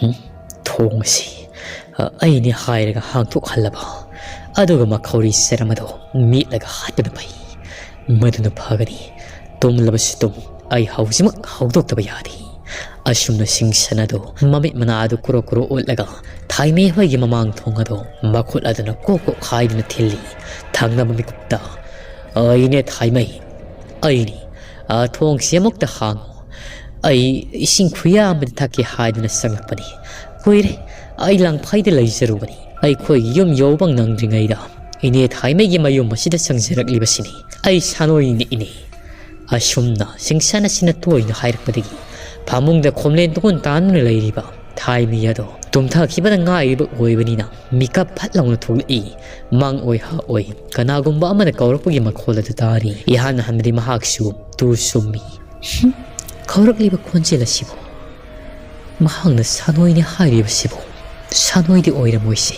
ꯍꯨꯝ? ꯊꯣꯡ ꯑꯁꯤ, ꯑ, ꯑꯩꯅꯦ ꯍꯥꯏꯔꯒ ꯍꯥꯡꯗꯣꯛꯍꯜꯂꯕ, ꯑꯗꯨꯒ ꯃꯈꯧꯔꯤ ꯆꯔꯝ ꯑꯗꯨ ꯃꯦꯠꯂꯒ ꯍꯥꯠꯄꯅ ꯐꯩ꯫ ꯃꯗꯨꯅ ꯐꯒꯅꯤ꯫ ꯇꯨꯝꯂꯕꯁꯨ ꯇꯨꯝ, ꯑꯩ ꯍꯧꯖꯤꯛꯃꯛ ꯍꯧꯗꯣꯛꯇꯕ ꯌꯥꯗꯦ꯫ ꯑꯁꯨꯝꯅ ꯁꯤꯡꯁꯟ ꯑꯗꯨ ꯃꯃꯤꯠ ꯃꯅꯥ ꯑꯗꯨ ꯀꯨꯔꯣ ꯀꯨꯔꯣ ꯑꯣꯠꯂꯒ ꯊꯥꯏꯃꯩ ꯍꯣꯏꯒꯤ ꯃꯃꯥꯡ ꯊꯣꯡ ꯑꯗꯨ ꯃꯈꯨꯠ ꯑꯗꯨꯅ ꯀꯣꯛ ꯀꯣꯛ ꯍꯥꯏꯗꯨꯅ ꯊꯤꯜꯂꯤ꯫ ꯊꯪꯅꯕ ꯃꯤꯀꯨꯞꯇ, "ꯑꯩꯅꯦ ꯊꯥꯏꯃꯩ, ꯑꯩꯅꯤ꯫ ꯑ, ꯊꯣꯡꯁꯤ ꯑꯃꯨꯛꯇ ꯍꯥꯡꯉꯨ꯫ ꯑꯩ ꯏꯁꯤꯡ ꯈꯨꯌꯥ ꯑꯃꯗꯤ ꯊꯛꯀꯦ ꯍꯥꯏꯗꯨꯅ ꯆꯪꯂꯛꯄꯅꯤ꯫ ꯀꯨꯏꯔꯦ ꯑꯩ ꯂꯥꯡꯐꯩꯗ ꯂꯩꯖꯔꯨꯕꯅꯤ꯫ ꯑꯩꯈꯣꯏꯒꯤ ꯌꯨꯝ ꯌꯧꯕ ꯅꯪꯗ꯭ꯔꯤꯉꯩꯗ ꯏꯅꯦ ꯊꯥꯏꯃꯩꯒꯤ ꯃꯌꯨꯝ ꯑꯁꯤꯗ ꯆꯪꯖꯔꯛꯂꯤꯕꯁꯤꯅꯤ꯫ ꯑꯩ ꯁꯥꯅꯣꯏꯅꯤ ꯏꯅꯦ꯫" ꯑꯁꯨꯝꯅ ꯁꯤꯡꯁꯟ ꯑꯁꯤꯅ ꯇꯣꯏꯅ ꯍꯥꯏꯔꯛꯄꯗꯒꯤ ꯐꯃꯨꯡꯗ ꯈꯣꯝꯂꯦꯟ ꯇꯨꯀꯣꯟ ꯇꯥꯟꯗꯨꯅ ꯂꯩꯔꯤꯕ ꯊꯥꯏꯃꯩ ꯑꯗꯣ ꯇꯨꯝꯊꯈꯤꯕꯗ ꯉꯥꯏꯔꯤꯕ ꯑꯣꯏꯕꯅꯤꯅ ꯃꯤꯀꯞ ꯐꯠ ꯂꯥꯎꯅ ꯊꯣꯛꯂꯛꯏ꯫ ꯃꯥꯡ ꯑꯣꯏ ꯍꯥ ꯑꯣꯏ ꯀꯅꯥꯒꯨꯝꯕ ꯑꯃꯅ ꯀꯧꯔꯛꯄꯒꯤ ꯃꯈꯣꯜ ꯑꯗꯨ ꯇꯥꯔꯤ꯫ ꯏꯍꯥꯟ ꯍꯥꯟꯕꯗꯤ ꯃꯍꯥꯛꯁꯨ ꯇꯨ ꯁꯨꯝꯃꯤ꯫ ꯍꯨꯝ, ꯀꯧꯔꯛꯂꯤꯕ ꯈꯣꯟꯖꯦꯜ ꯑꯁꯤꯕꯨ? ꯃꯍꯥꯛꯅ ꯁꯥꯅꯣꯏꯅꯤ ꯍꯥꯏꯔꯤꯕꯁꯤꯕꯨ? ꯁꯥꯅꯣꯏꯗꯤ ꯑꯣꯏꯔꯝꯃꯣꯏꯁꯦ꯫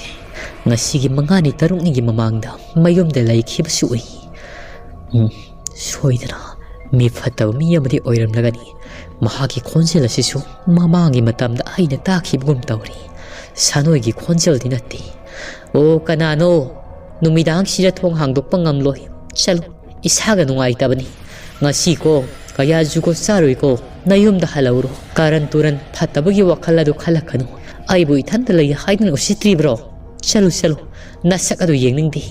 ꯉꯁꯤꯒꯤ ꯃꯉꯥꯅꯤ ꯇꯔꯨꯛꯅꯤꯒꯤ ꯃꯃꯥꯡꯗ ꯃꯌꯨꯝꯗ ꯂꯩꯈꯤꯕꯁꯨ ꯎꯏ꯫ ꯎꯝ, ꯁꯣꯏꯗꯅ ꯃꯤ ꯐꯠꯇꯕ ꯃꯤ ꯑꯃꯗꯤ ꯑꯣꯏꯔꯝꯂꯒꯅꯤ꯫ ꯃꯍꯥꯛꯀꯤ ꯈꯣꯟꯖꯦꯜ ꯑꯁꯤꯁꯨ ꯃꯃꯥꯡꯒꯤ ꯃꯇꯝꯗ ꯑꯩꯅ ꯇꯥꯈꯤꯕꯒꯨꯝ ꯇꯧꯔꯤ꯫ ꯁꯥꯅꯣꯏꯒꯤ ꯈꯣꯟꯖꯦꯜꯗꯤ ꯅꯠꯇꯦ꯫ "ꯑꯣ, ꯀꯅꯥꯅꯣ? ꯅꯨꯃꯤꯗꯥꯡꯁꯤꯗ ꯊꯣꯡ ꯍꯥꯡꯗꯣꯛꯄ ꯉꯝꯂꯣꯏ꯫ ꯆꯠꯂꯨ, ꯏꯁꯥꯒ ꯅꯨꯡꯉꯥꯏꯇꯕꯅꯤ꯫ ꯉꯁꯤꯀꯣ, ꯀꯌꯥ ꯖꯨꯒꯣꯠ ꯆꯥꯔꯣꯏꯀꯣ꯫ ꯅꯌꯨꯝꯗ ꯍꯜꯂꯛꯎꯔꯣ꯫ ꯀꯥꯔꯟ ꯇꯨꯔꯟ ꯐꯠꯇꯕꯒꯤ ꯋꯥꯈꯜ ꯑꯗꯨ ꯈꯜꯂꯛꯀꯅꯨ꯫ ꯑꯩꯕꯨ ꯏꯊꯟꯇ ꯂꯩ ꯍꯥꯏꯗꯨꯅ ꯎꯁꯤꯠꯇ꯭ꯔꯤꯕ꯭ꯔꯣ? ꯆꯠꯂꯨ, ꯆꯠꯂꯨ꯫ ꯅꯁꯛ ꯑꯗꯨ ꯌꯦꯡꯅꯤꯡꯗꯦ꯫"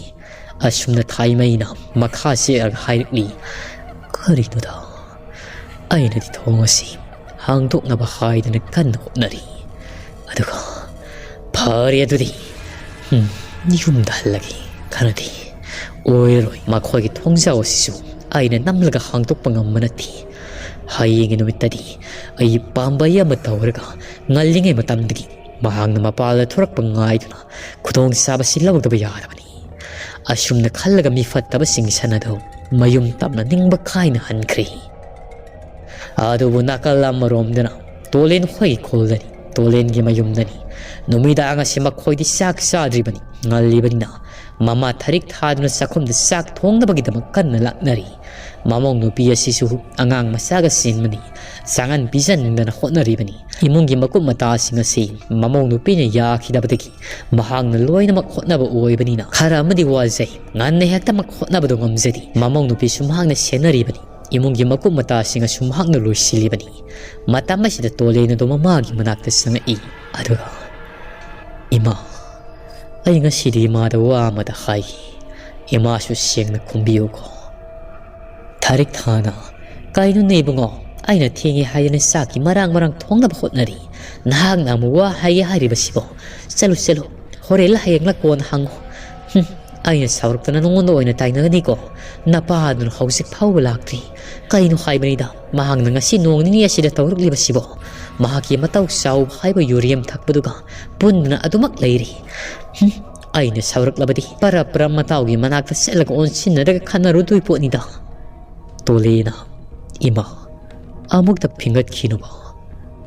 ꯑꯁꯨꯝꯅ ꯊꯥꯏꯃꯩꯅ ꯃꯈꯥ ꯆꯦꯔꯒ ꯍꯥꯏꯔꯛꯂꯤ꯫ ꯀꯔꯤꯅꯣꯗ? ꯑꯩꯅꯗꯤ ꯊꯣꯡ ꯑꯁꯤ ꯍꯥꯡꯗꯣꯛꯅꯕ ꯍꯥꯏꯗꯨꯅ ꯀꯟꯅ ꯍꯣꯠꯅꯔꯤ꯫ ꯑꯗꯨꯒ, "ꯐꯔꯦ ꯑꯗꯨꯗꯤ, ꯎꯝ, ꯌꯨꯝꯗ ꯍꯜꯂꯒꯦ꯫ ꯈꯔꯗꯤ ꯑꯣꯏꯔꯔꯣꯏ꯫ ꯃꯈꯣꯏꯒꯤ ꯊꯣꯡꯖꯥꯎ ꯑꯁꯤꯁꯨ ꯑꯩꯅ ꯅꯝꯂꯒ ꯍꯥꯡꯗꯣꯛꯄ ꯉꯝꯕ ꯅꯠꯇꯦ꯫ ꯍꯌꯦꯡꯒꯤ ꯅꯨꯃꯤꯠꯇꯗꯤ ꯑꯩ ꯄꯥꯝꯕꯩ ꯑꯃ ꯇꯧꯔꯒ ꯉꯜꯂꯤꯉꯩ ꯃꯇꯝꯗꯒꯤ ꯃꯍꯥꯛꯅ ꯃꯄꯥꯜꯗ ꯊꯣꯔꯛꯄ ꯉꯥꯏꯗꯨꯅ ꯈꯨꯗꯣꯡꯆꯥꯕꯁꯤ ꯂꯧꯗꯕ ꯌꯥꯗꯕꯅꯤ꯫ ꯑꯁꯨꯝꯅ ꯈꯜꯂꯒ ꯃꯤꯐꯠꯇꯕꯁꯤꯡ ꯁꯅꯥꯗꯧ ꯃꯌꯨꯝ ꯇꯝꯅ ꯅꯤꯡꯕ ꯀꯥꯏꯅ ꯍꯟꯈ꯭ꯔꯦ꯫ ꯑꯗꯨꯕꯨ ꯅꯥꯀꯜ ꯑꯃꯔꯣꯝꯗꯅ ꯇꯣꯂꯦꯟ ꯍꯣꯏꯒꯤ ꯈꯨꯜꯗꯅꯤ, ꯇꯣꯂꯦꯟꯒꯤ ꯃꯌꯨꯝꯗꯅꯤ꯫ ꯅꯨꯃꯤꯗꯥꯡ ꯑꯁꯤ ꯃꯈꯣꯏꯗꯤ ꯆꯥꯛ ꯆꯥꯗ꯭ꯔꯤꯕꯅꯤ꯫ ꯉꯜꯂꯤꯕꯅꯤꯅ ꯃꯃꯥ ꯊꯔꯤꯛ ꯊꯥꯗꯨꯅ ꯆꯥꯛꯈꯨꯝꯗ ꯆꯥꯛ ꯊꯣꯡꯅꯕꯒꯤꯗꯃꯛ ꯀꯟꯅ ꯂꯥꯛꯅꯔꯤ꯫ ꯃꯃꯧ ꯅꯨꯄꯤ ꯑꯁꯤꯁꯨ ꯑꯉꯥꯡ ꯃꯆꯥꯒ ꯆꯦꯟꯕꯅꯤ꯫ ꯆꯥꯉꯟ ꯄꯤꯖꯅꯤꯡꯗꯅ ꯍꯣꯠꯅꯔꯤꯕꯅꯤ꯫ ꯏꯃꯨꯡꯒꯤ ꯃꯀꯨꯞ ꯃꯇꯥꯁꯤꯡ ꯑꯁꯤ ꯃꯃꯧ ꯅꯨꯄꯤꯅ ꯌꯥꯈꯤꯗꯕꯗꯒꯤ ꯃꯍꯥꯛꯅ ꯂꯣꯏꯅꯃꯛ ꯍꯣꯠꯅꯕ ꯑꯣꯏꯕꯅꯤꯅ ꯈꯔ ꯑꯃꯗꯤ ꯋꯥꯖꯩ꯫ ꯉꯟꯅ ꯍꯦꯛꯇꯃꯛ ꯍꯣꯠꯅꯕꯗꯣ ꯉꯝꯖꯗꯦ꯫ ꯃꯃꯧ ꯅꯨꯄꯤꯁꯨ ꯃꯍꯥꯛꯅ ꯁꯦꯟꯅꯔꯤꯕꯅꯤ꯫ ꯏꯃꯨꯡꯒꯤ ꯃꯀꯨꯞ ꯃꯇꯥꯁꯤꯡ ꯑꯁꯨ ꯃꯍꯥꯛꯅ ꯂꯣꯏꯁꯤꯜꯂꯤꯕꯅꯤ꯫ ꯃꯇꯝ ꯑꯁꯤꯗ ꯇꯣꯂꯦꯟ ꯑꯗꯨ ꯃꯃꯥꯒꯤ ꯃꯅꯥꯛꯇ ꯆꯪꯉꯛꯏ꯫ ꯑꯗꯨꯒ, "ꯏꯃꯥ, ꯑꯩ ꯉꯁꯤꯗꯤ ꯏꯃꯥꯗ ꯋꯥ ꯑꯃꯗ ꯍꯥꯏꯒꯦ꯫ ꯏꯃꯥꯁꯨ ꯁꯦꯡꯅ ꯈꯨꯝꯕꯤꯌꯨꯀꯣ꯫" ꯊꯥꯔꯤꯛ ꯊꯥꯅ, "ꯀꯩꯅꯣꯅꯦ ꯏꯕꯨꯡꯉꯣ? ꯑꯩꯅ ꯊꯦꯡꯉꯦ ꯍꯥꯏꯗꯅ ꯆꯥꯛꯀꯤ ꯃꯔꯥꯡ ꯃꯔꯥꯡ ꯊꯣꯡꯅꯕ ꯍꯣꯠꯅꯔꯤ꯫ ꯅꯍꯥꯛꯅ ꯑꯃꯨꯛ ꯋꯥ ꯍꯥꯏꯒꯦ ꯍꯥꯏꯔꯤꯕꯁꯤꯕꯣ? ꯆꯠꯂꯨ, ꯆꯠꯂꯨ꯫ ꯍꯣꯔꯦꯟꯂ ꯍꯌꯦꯡꯂ ꯀꯣꯟꯅ ꯍꯪꯉꯨ꯫ ꯍꯨꯝ, ꯑꯩꯅ ꯁꯥꯎꯔꯛꯇꯅ ꯅꯉꯣꯟꯗ ꯑꯣꯏꯅ ꯇꯥꯏꯅꯒꯅꯤꯀꯣ꯫ ꯅꯄꯥꯗꯨꯅ ꯍꯧꯖꯤꯛ ꯐꯥꯎꯕ ꯂꯥꯛꯇ꯭ꯔꯤ꯫ ꯀꯩꯅꯣ ꯍꯥꯏꯕꯅꯤꯗ, ꯃꯍꯥꯛꯅ ꯉꯁꯤ ꯅꯣꯡ ꯅꯤꯅꯤ ꯑꯁꯤꯗ ꯇꯧꯔꯛꯂꯤꯕꯁꯤꯕꯣ? ꯃꯍꯥꯛꯀꯤ ꯃꯇꯧ ꯆꯥꯎꯕ ꯍꯥꯏꯕ ꯌꯨꯔꯦꯝ ꯊꯛꯄꯗꯨꯒ ꯄꯨꯟꯗꯨꯅ ꯑꯗꯨꯃꯛ ꯂꯩꯔꯤ꯫ ꯍꯨꯝ, ꯑꯩꯅ ꯁꯥꯎꯔꯛꯂꯕꯗꯤ ꯄꯔꯞ ꯄꯔꯞ ꯃꯇꯥꯎꯒꯤ ꯃꯅꯥꯛꯇ ꯆꯠꯂꯒ ꯑꯣꯟꯁꯤꯟꯅꯔꯒ ꯈꯠꯅꯔꯨꯗꯣꯏ ꯄꯣꯠꯅꯤꯗ꯫" ꯇꯣꯂꯦꯅ, "ꯏꯃꯥ, ꯑꯃꯨꯛꯇ ꯐꯤꯡꯒꯠꯈꯤꯅꯨꯕ꯫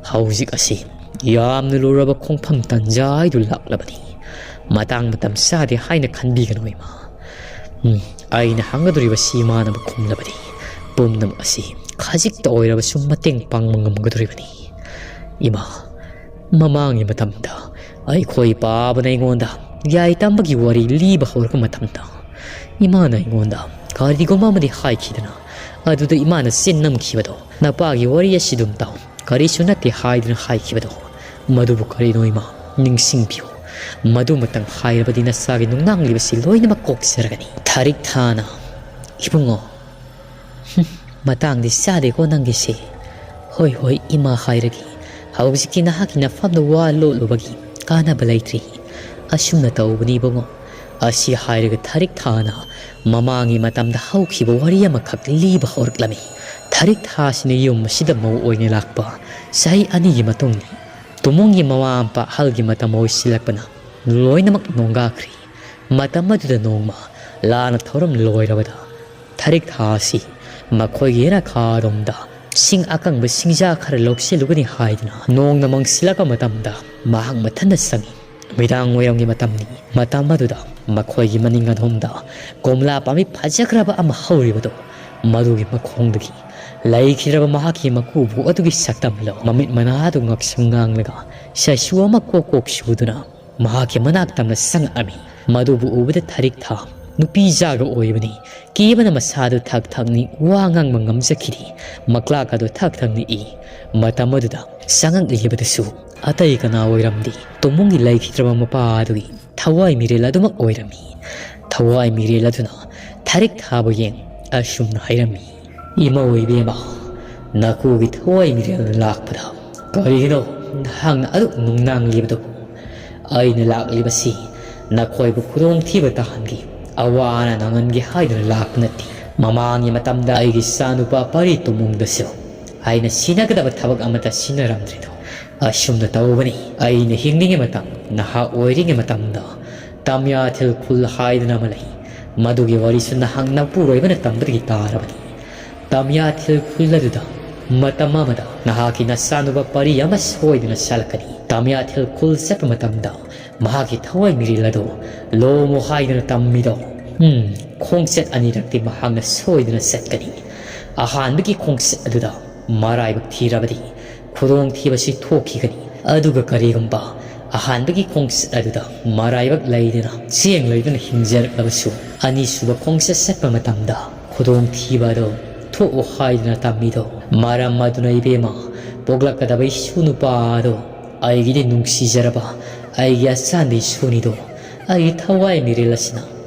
ꯍꯧꯖꯤꯛ ꯑꯁꯤ ꯌꯥꯝꯅ ꯂꯨꯔꯕ ꯈꯣꯡꯐꯝ ꯇꯟꯖꯥ ꯍꯥꯏꯗꯨ ꯂꯥꯛꯂꯕꯅꯤ꯫ ꯃꯇꯥꯡ ꯃꯇꯝ ꯆꯥꯗꯦ ꯍꯥꯏꯅ ꯈꯟꯕꯤꯒꯅꯨ, ꯏꯃꯥ꯫ ꯎꯝ, ꯑꯩꯅ ꯍꯪꯒꯗꯧꯔꯤꯕꯁꯤ ꯏꯃꯥꯅꯕꯨ ꯈꯨꯝꯂꯕꯗꯤ ꯄꯨꯝꯅꯃꯛ ꯑꯁꯤ ꯈꯖꯤꯛꯇ ꯑꯣꯏꯔꯕꯁꯨ ꯃꯇꯦꯡ ꯄꯥꯡꯕ ꯉꯝꯒꯗꯧꯔꯤꯕꯅꯤ꯫ ꯏꯃꯥ, ꯃꯃꯥꯡꯒꯤ ꯃꯇꯝꯗ ꯑꯩꯈꯣꯏ ꯄꯥꯕꯅ ꯑꯩꯉꯣꯟꯗ ꯌꯥꯏ ꯇꯝꯕꯒꯤ ꯋꯥꯔꯤ ꯂꯤꯕ ꯍꯧꯔꯛꯄ ꯃꯇꯝꯗ ꯏꯃꯥꯅ ꯑꯩꯉꯣꯟꯗ ꯀꯔꯤꯒꯨꯝꯕ ꯑꯃꯗꯤ ꯍꯥꯏꯈꯤꯗꯅ ꯑꯗꯨꯗ ꯏꯃꯥꯅ ꯆꯤꯟ ꯅꯝꯈꯤꯕꯗꯣ, "ꯅꯄꯥꯒꯤ ꯋꯥꯔꯤ ꯑꯁꯤ ꯑꯗꯨꯝ ꯇꯥꯎ, ꯀꯔꯤꯁꯨ ꯅꯠꯇꯦ" ꯍꯥꯏꯗꯨꯅ ꯍꯥꯏꯈꯤꯕꯗꯣ, ꯃꯗꯨꯕꯨ ꯀꯔꯤꯅꯣ ꯏꯃꯥ? ꯅꯤꯡꯁꯤꯡꯕꯤꯌꯨ꯫ ꯃꯗꯨꯃꯇꯪ ꯍꯥꯏꯔꯕꯗꯤ ꯅꯆꯥꯒꯤ ꯅꯨꯡꯅꯥꯡꯂꯤꯕꯁꯤ ꯂꯣꯏꯅꯃꯛ ꯀꯣꯛꯆꯔꯒꯅꯤ꯫ ꯊꯥꯔꯤꯛ ꯊꯥꯅ, "ꯏꯕꯨꯡꯉꯣ, ꯍꯨꯝ, ꯃꯇꯥꯡꯗꯤ ꯆꯥꯗꯦꯀꯣ ꯅꯪꯒꯤꯁꯦ꯫ ꯍꯣꯏ, ꯍꯣꯏ, ꯏꯃꯥ ꯍꯥꯏꯔꯒꯦ꯫ ꯍꯧꯖꯤꯛꯀꯤ ꯅꯍꯥꯛꯀꯤ ꯅꯐꯝꯗ ꯋꯥ ꯂꯣꯠꯂꯨꯕꯒꯤ ꯀꯥꯟꯅꯕ ꯂꯩꯇ꯭ꯔꯤ꯫ ꯑꯁꯨꯝꯅ ꯇꯧꯕꯅꯤ ꯏꯕꯨꯡꯉꯣ꯫" ꯑꯁꯤ ꯍꯥꯏꯔꯒ ꯊꯥꯔꯤꯛ ꯊꯥꯅ ꯃꯃꯥꯡꯒꯤ ꯃꯇꯝꯗ ꯍꯧꯈꯤꯕ ꯋꯥꯔꯤ ꯑꯃꯈꯛ ꯂꯤꯕ ꯍꯧꯔꯛꯂꯝꯃꯤ꯫ ꯊꯔꯤꯛ ꯊꯥꯁꯤꯅ ꯌꯨꯝ ꯑꯁꯤꯗ ꯃꯧ ꯑꯣꯏꯅ ꯂꯥꯛꯄ ꯆꯍꯤ ꯑꯅꯤꯒꯤ ꯃꯇꯨꯡꯅꯤ꯫ ꯇꯨꯃꯨꯡꯒꯤ ꯃꯃꯥ ꯃꯄꯥ ꯑꯍꯜꯒꯤ ꯃꯇꯝ ꯑꯣꯏꯁꯤꯜꯂꯛꯄꯅ ꯂꯣꯏꯅꯃꯛ ꯅꯣꯡꯒꯥꯈ꯭ꯔꯤ꯫ ꯃꯇꯝ ꯑꯗꯨꯗ ꯅꯣꯡꯃ ꯂꯥꯟꯅ ꯊꯧꯔꯝ ꯂꯣꯏꯔꯕꯗ ꯊꯔꯤꯛ ꯊꯥ ꯑꯁꯤ ꯃꯈꯣꯏꯒꯤ ꯌꯦꯅꯈꯥꯔꯣꯝꯗ ꯁꯤꯡ ꯑꯀꯪꯕ ꯁꯤꯡꯖꯥ ꯈꯔ ꯂꯧꯁꯤꯜꯂꯨꯒꯅꯤ ꯍꯥꯏꯗꯨꯅ ꯅꯣꯡꯅ ꯃꯪꯁꯤꯜꯂꯛꯄ ꯃꯇꯝꯗ ꯃꯍꯥꯛ ꯃꯊꯟꯇ ꯆꯪꯏ꯫ ꯅꯨꯃꯤꯗꯥꯡ ꯋꯥꯏꯔꯝꯒꯤ ꯃꯇꯝꯅꯤ꯫ ꯃꯇꯝ ꯑꯗꯨꯗ ꯃꯈꯣꯏꯒꯤ ꯃꯅꯤꯡ ꯑꯗꯣꯝꯗ ꯀꯣꯝꯂꯥ ꯄꯥꯝꯕꯤ ꯐꯖꯈ꯭ꯔꯕ ꯑꯃ ꯍꯧꯔꯤꯕꯗꯨ, ꯃꯗꯨꯒꯤ ꯃꯈꯣꯡꯗꯒꯤ ꯂꯩꯈꯤꯗ꯭ꯔꯕ ꯃꯍꯥꯛꯀꯤ ꯃꯀꯨꯕꯣꯛ ꯑꯗꯨꯒꯤ ꯁꯛꯇꯝ ꯂꯧ ꯃꯃꯤꯠ ꯃꯅꯥꯗꯨ ꯉꯛꯁꯪ ꯉꯥꯡꯂꯒ ꯁꯥꯁꯨ ꯑꯃ ꯀꯣꯛ ꯀꯣꯛ ꯁꯨꯗꯨꯅ ꯃꯍꯥꯛꯀꯤ ꯃꯅꯥꯛ ꯇꯝꯅ ꯆꯪꯉꯛꯑꯝꯃꯤ꯫ ꯃꯗꯨꯕꯨ ꯎꯕꯗ ꯊꯔꯤꯛ ꯊꯥ ꯅꯨꯄꯤ ꯖꯥꯒ ꯑꯣꯏꯕꯅꯤ꯫ ꯀꯤꯕꯅ ꯃꯁꯥꯗꯨ ꯊꯛ ꯊꯛ ꯅꯤꯛ ꯋꯥ ꯉꯥꯡꯕ ꯉꯝꯖꯈꯤꯗꯦ꯫ ꯃꯀ꯭ꯂꯥꯛ ꯑꯗꯨ ꯊꯛ ꯊꯛ ꯅꯤꯛꯏ꯫ ꯃꯇꯝ ꯑꯗꯨꯗ ꯆꯪꯉꯛꯂꯤꯕꯗꯨꯁꯨ ꯑꯇꯩ ꯀꯅꯥ ꯑꯣꯏꯔꯝꯗꯦ, ꯇꯨꯃꯨꯡꯒꯤ ꯂꯩꯈꯤꯗ꯭ꯔꯕ ꯃꯄꯥ ꯑꯗꯨꯒꯤ ꯊꯋꯥꯏ ꯃꯤꯔꯦꯜ ꯑꯗꯨꯃꯛ ꯑꯣꯏꯔꯝꯃꯤ꯫ ꯊꯋꯥꯏ ꯃꯤꯔꯦꯜ ꯑꯗꯨꯅ ꯊꯔꯤꯛ ꯊꯥꯕ ꯌꯦꯡ ꯑꯁꯨꯝꯅ ꯍꯥꯏꯔꯝꯃꯤ, "ꯏꯃꯧ ꯏꯕꯦꯝꯃ, ꯅꯀꯨꯒꯤ ꯊꯋꯥꯏ ꯃꯤꯔꯦꯜꯅ ꯂꯥꯛꯄꯗ ꯀꯔꯤꯒꯤꯅꯣ ꯅꯍꯥꯛꯅ ꯑꯗꯨꯛ ꯅꯨꯡꯅꯥꯡꯂꯤꯕꯗꯨꯕꯨ? ꯑꯩꯅ ꯂꯥꯛꯂꯤꯕꯁꯤ ꯅꯈꯣꯏꯕꯨ ꯈꯨꯗꯣꯡꯊꯤꯕ ꯇꯥꯍꯟꯒꯦ, ꯑꯋꯥ ꯑꯅꯥ ꯅꯪꯍꯟꯒꯦ ꯍꯥꯏꯗꯨꯅ ꯂꯥꯛꯄ ꯅꯠꯇꯦ꯫ ꯃꯃꯥꯡꯒꯤ ꯃꯇꯝꯗ ꯑꯩꯒꯤ ꯏꯆꯥꯅꯨꯄꯥ ꯄꯔꯤ ꯇꯨꯃꯨꯡꯗꯁꯨ ꯑꯩꯅ ꯁꯤꯟꯅꯒꯗꯕ ꯊꯕꯛ ꯑꯃꯠꯇ ꯁꯤꯟꯅꯔꯝꯗ꯭ꯔꯤꯗꯣ ꯑꯁꯨꯝꯅ ꯇꯧꯕꯅꯤ꯫ ꯑꯩꯅ ꯍꯤꯡꯂꯤꯉꯩ ꯃꯇꯝ, ꯅꯍꯥ ꯑꯣꯏꯔꯤꯉꯩ ꯃꯇꯝꯗ ꯇꯝꯌꯥꯊꯤꯜ ꯈꯨꯜ ꯍꯥꯏꯗꯅ ꯑꯃ ꯂꯩ꯫ ꯃꯗꯨꯒꯤ ꯋꯥꯔꯤꯁꯨ ꯅꯍꯥꯛ ꯅꯄꯨꯔꯣꯏꯕꯅ ꯇꯝꯕꯗꯒꯤ ꯇꯥꯔꯕꯅꯤ꯫ ꯇꯝꯌꯥꯊꯤꯜ ꯈꯨꯜ ꯑꯗꯨꯗ ꯃꯇꯝ ꯑꯃꯗ ꯅꯍꯥꯛꯀꯤ ꯅꯆꯥꯅꯨꯄꯥ ꯄꯔꯤ ꯑꯃ ꯁꯣꯏꯗꯅ ꯆꯠꯂꯛꯀꯅꯤ꯫ ꯇꯝꯌꯥꯊꯤꯜ ꯈꯨꯜ ꯆꯠꯄ ꯃꯇꯝꯗ ꯃꯍꯥꯛꯀꯤ ꯊꯋꯥꯏ ꯃꯤꯔꯦꯜ ꯑꯗꯨ ꯂꯣꯝꯃꯨ ꯍꯥꯏꯗꯨꯅ ꯇꯝꯃꯤꯗꯣ꯫ ꯎꯝ, ꯈꯣꯡꯆꯠ ꯑꯅꯤꯔꯛꯇꯤ ꯃꯍꯥꯛꯅ ꯁꯣꯏꯗꯅ ꯆꯠꯀꯅꯤ꯫ ꯑꯍꯥꯟꯕꯒꯤ ꯈꯣꯡꯆꯠ ꯑꯗꯨꯗ ꯃꯔꯥꯏꯕꯛ ꯊꯤꯔꯕꯗꯤ ꯈꯨꯗꯣꯡꯊꯤꯕꯁꯤ ꯊꯣꯛꯈꯤꯒꯅꯤ꯫ ꯑꯗꯨꯒ ꯀꯔꯤꯒꯨꯝꯕ ꯑꯍꯥꯟꯕꯒꯤ ꯈꯣꯡꯆꯠ ꯑꯗꯨꯗ ꯃꯔꯥꯏꯕꯛ ꯂꯩꯗꯅ ꯆꯦꯡ ꯂꯩꯗꯨꯅ ꯍꯤꯡꯖꯔꯛꯂꯕꯁꯨ, ꯑꯅꯤꯁꯨꯕ ꯈꯣꯡꯆꯠ ꯆꯠꯄ ꯃꯇꯝꯗ ꯈꯨꯗꯣꯡꯊꯤꯕ ꯑꯗꯨ ꯊꯣꯛꯎ ꯍꯥꯏꯗꯨꯅ ꯇꯝꯃꯤꯗꯣ꯫ ꯃꯔꯝ ꯑꯗꯨꯅ ꯏꯕꯦꯝꯃ, ꯄꯣꯛꯂꯛꯀꯗꯕ ꯏꯁꯨ ꯅꯨꯄꯥ ꯑꯗꯣ ꯑꯩꯒꯤꯗꯤ ꯅꯨꯡꯁꯤꯖꯔꯕ ꯑꯩꯒꯤ ꯑꯆꯥꯟꯕꯤ ꯏꯁꯨꯅꯤꯗꯣ꯫ ꯑꯩꯒꯤ ꯊꯋꯥꯏ ꯃꯤꯔꯦꯜ ꯑꯁꯤꯅ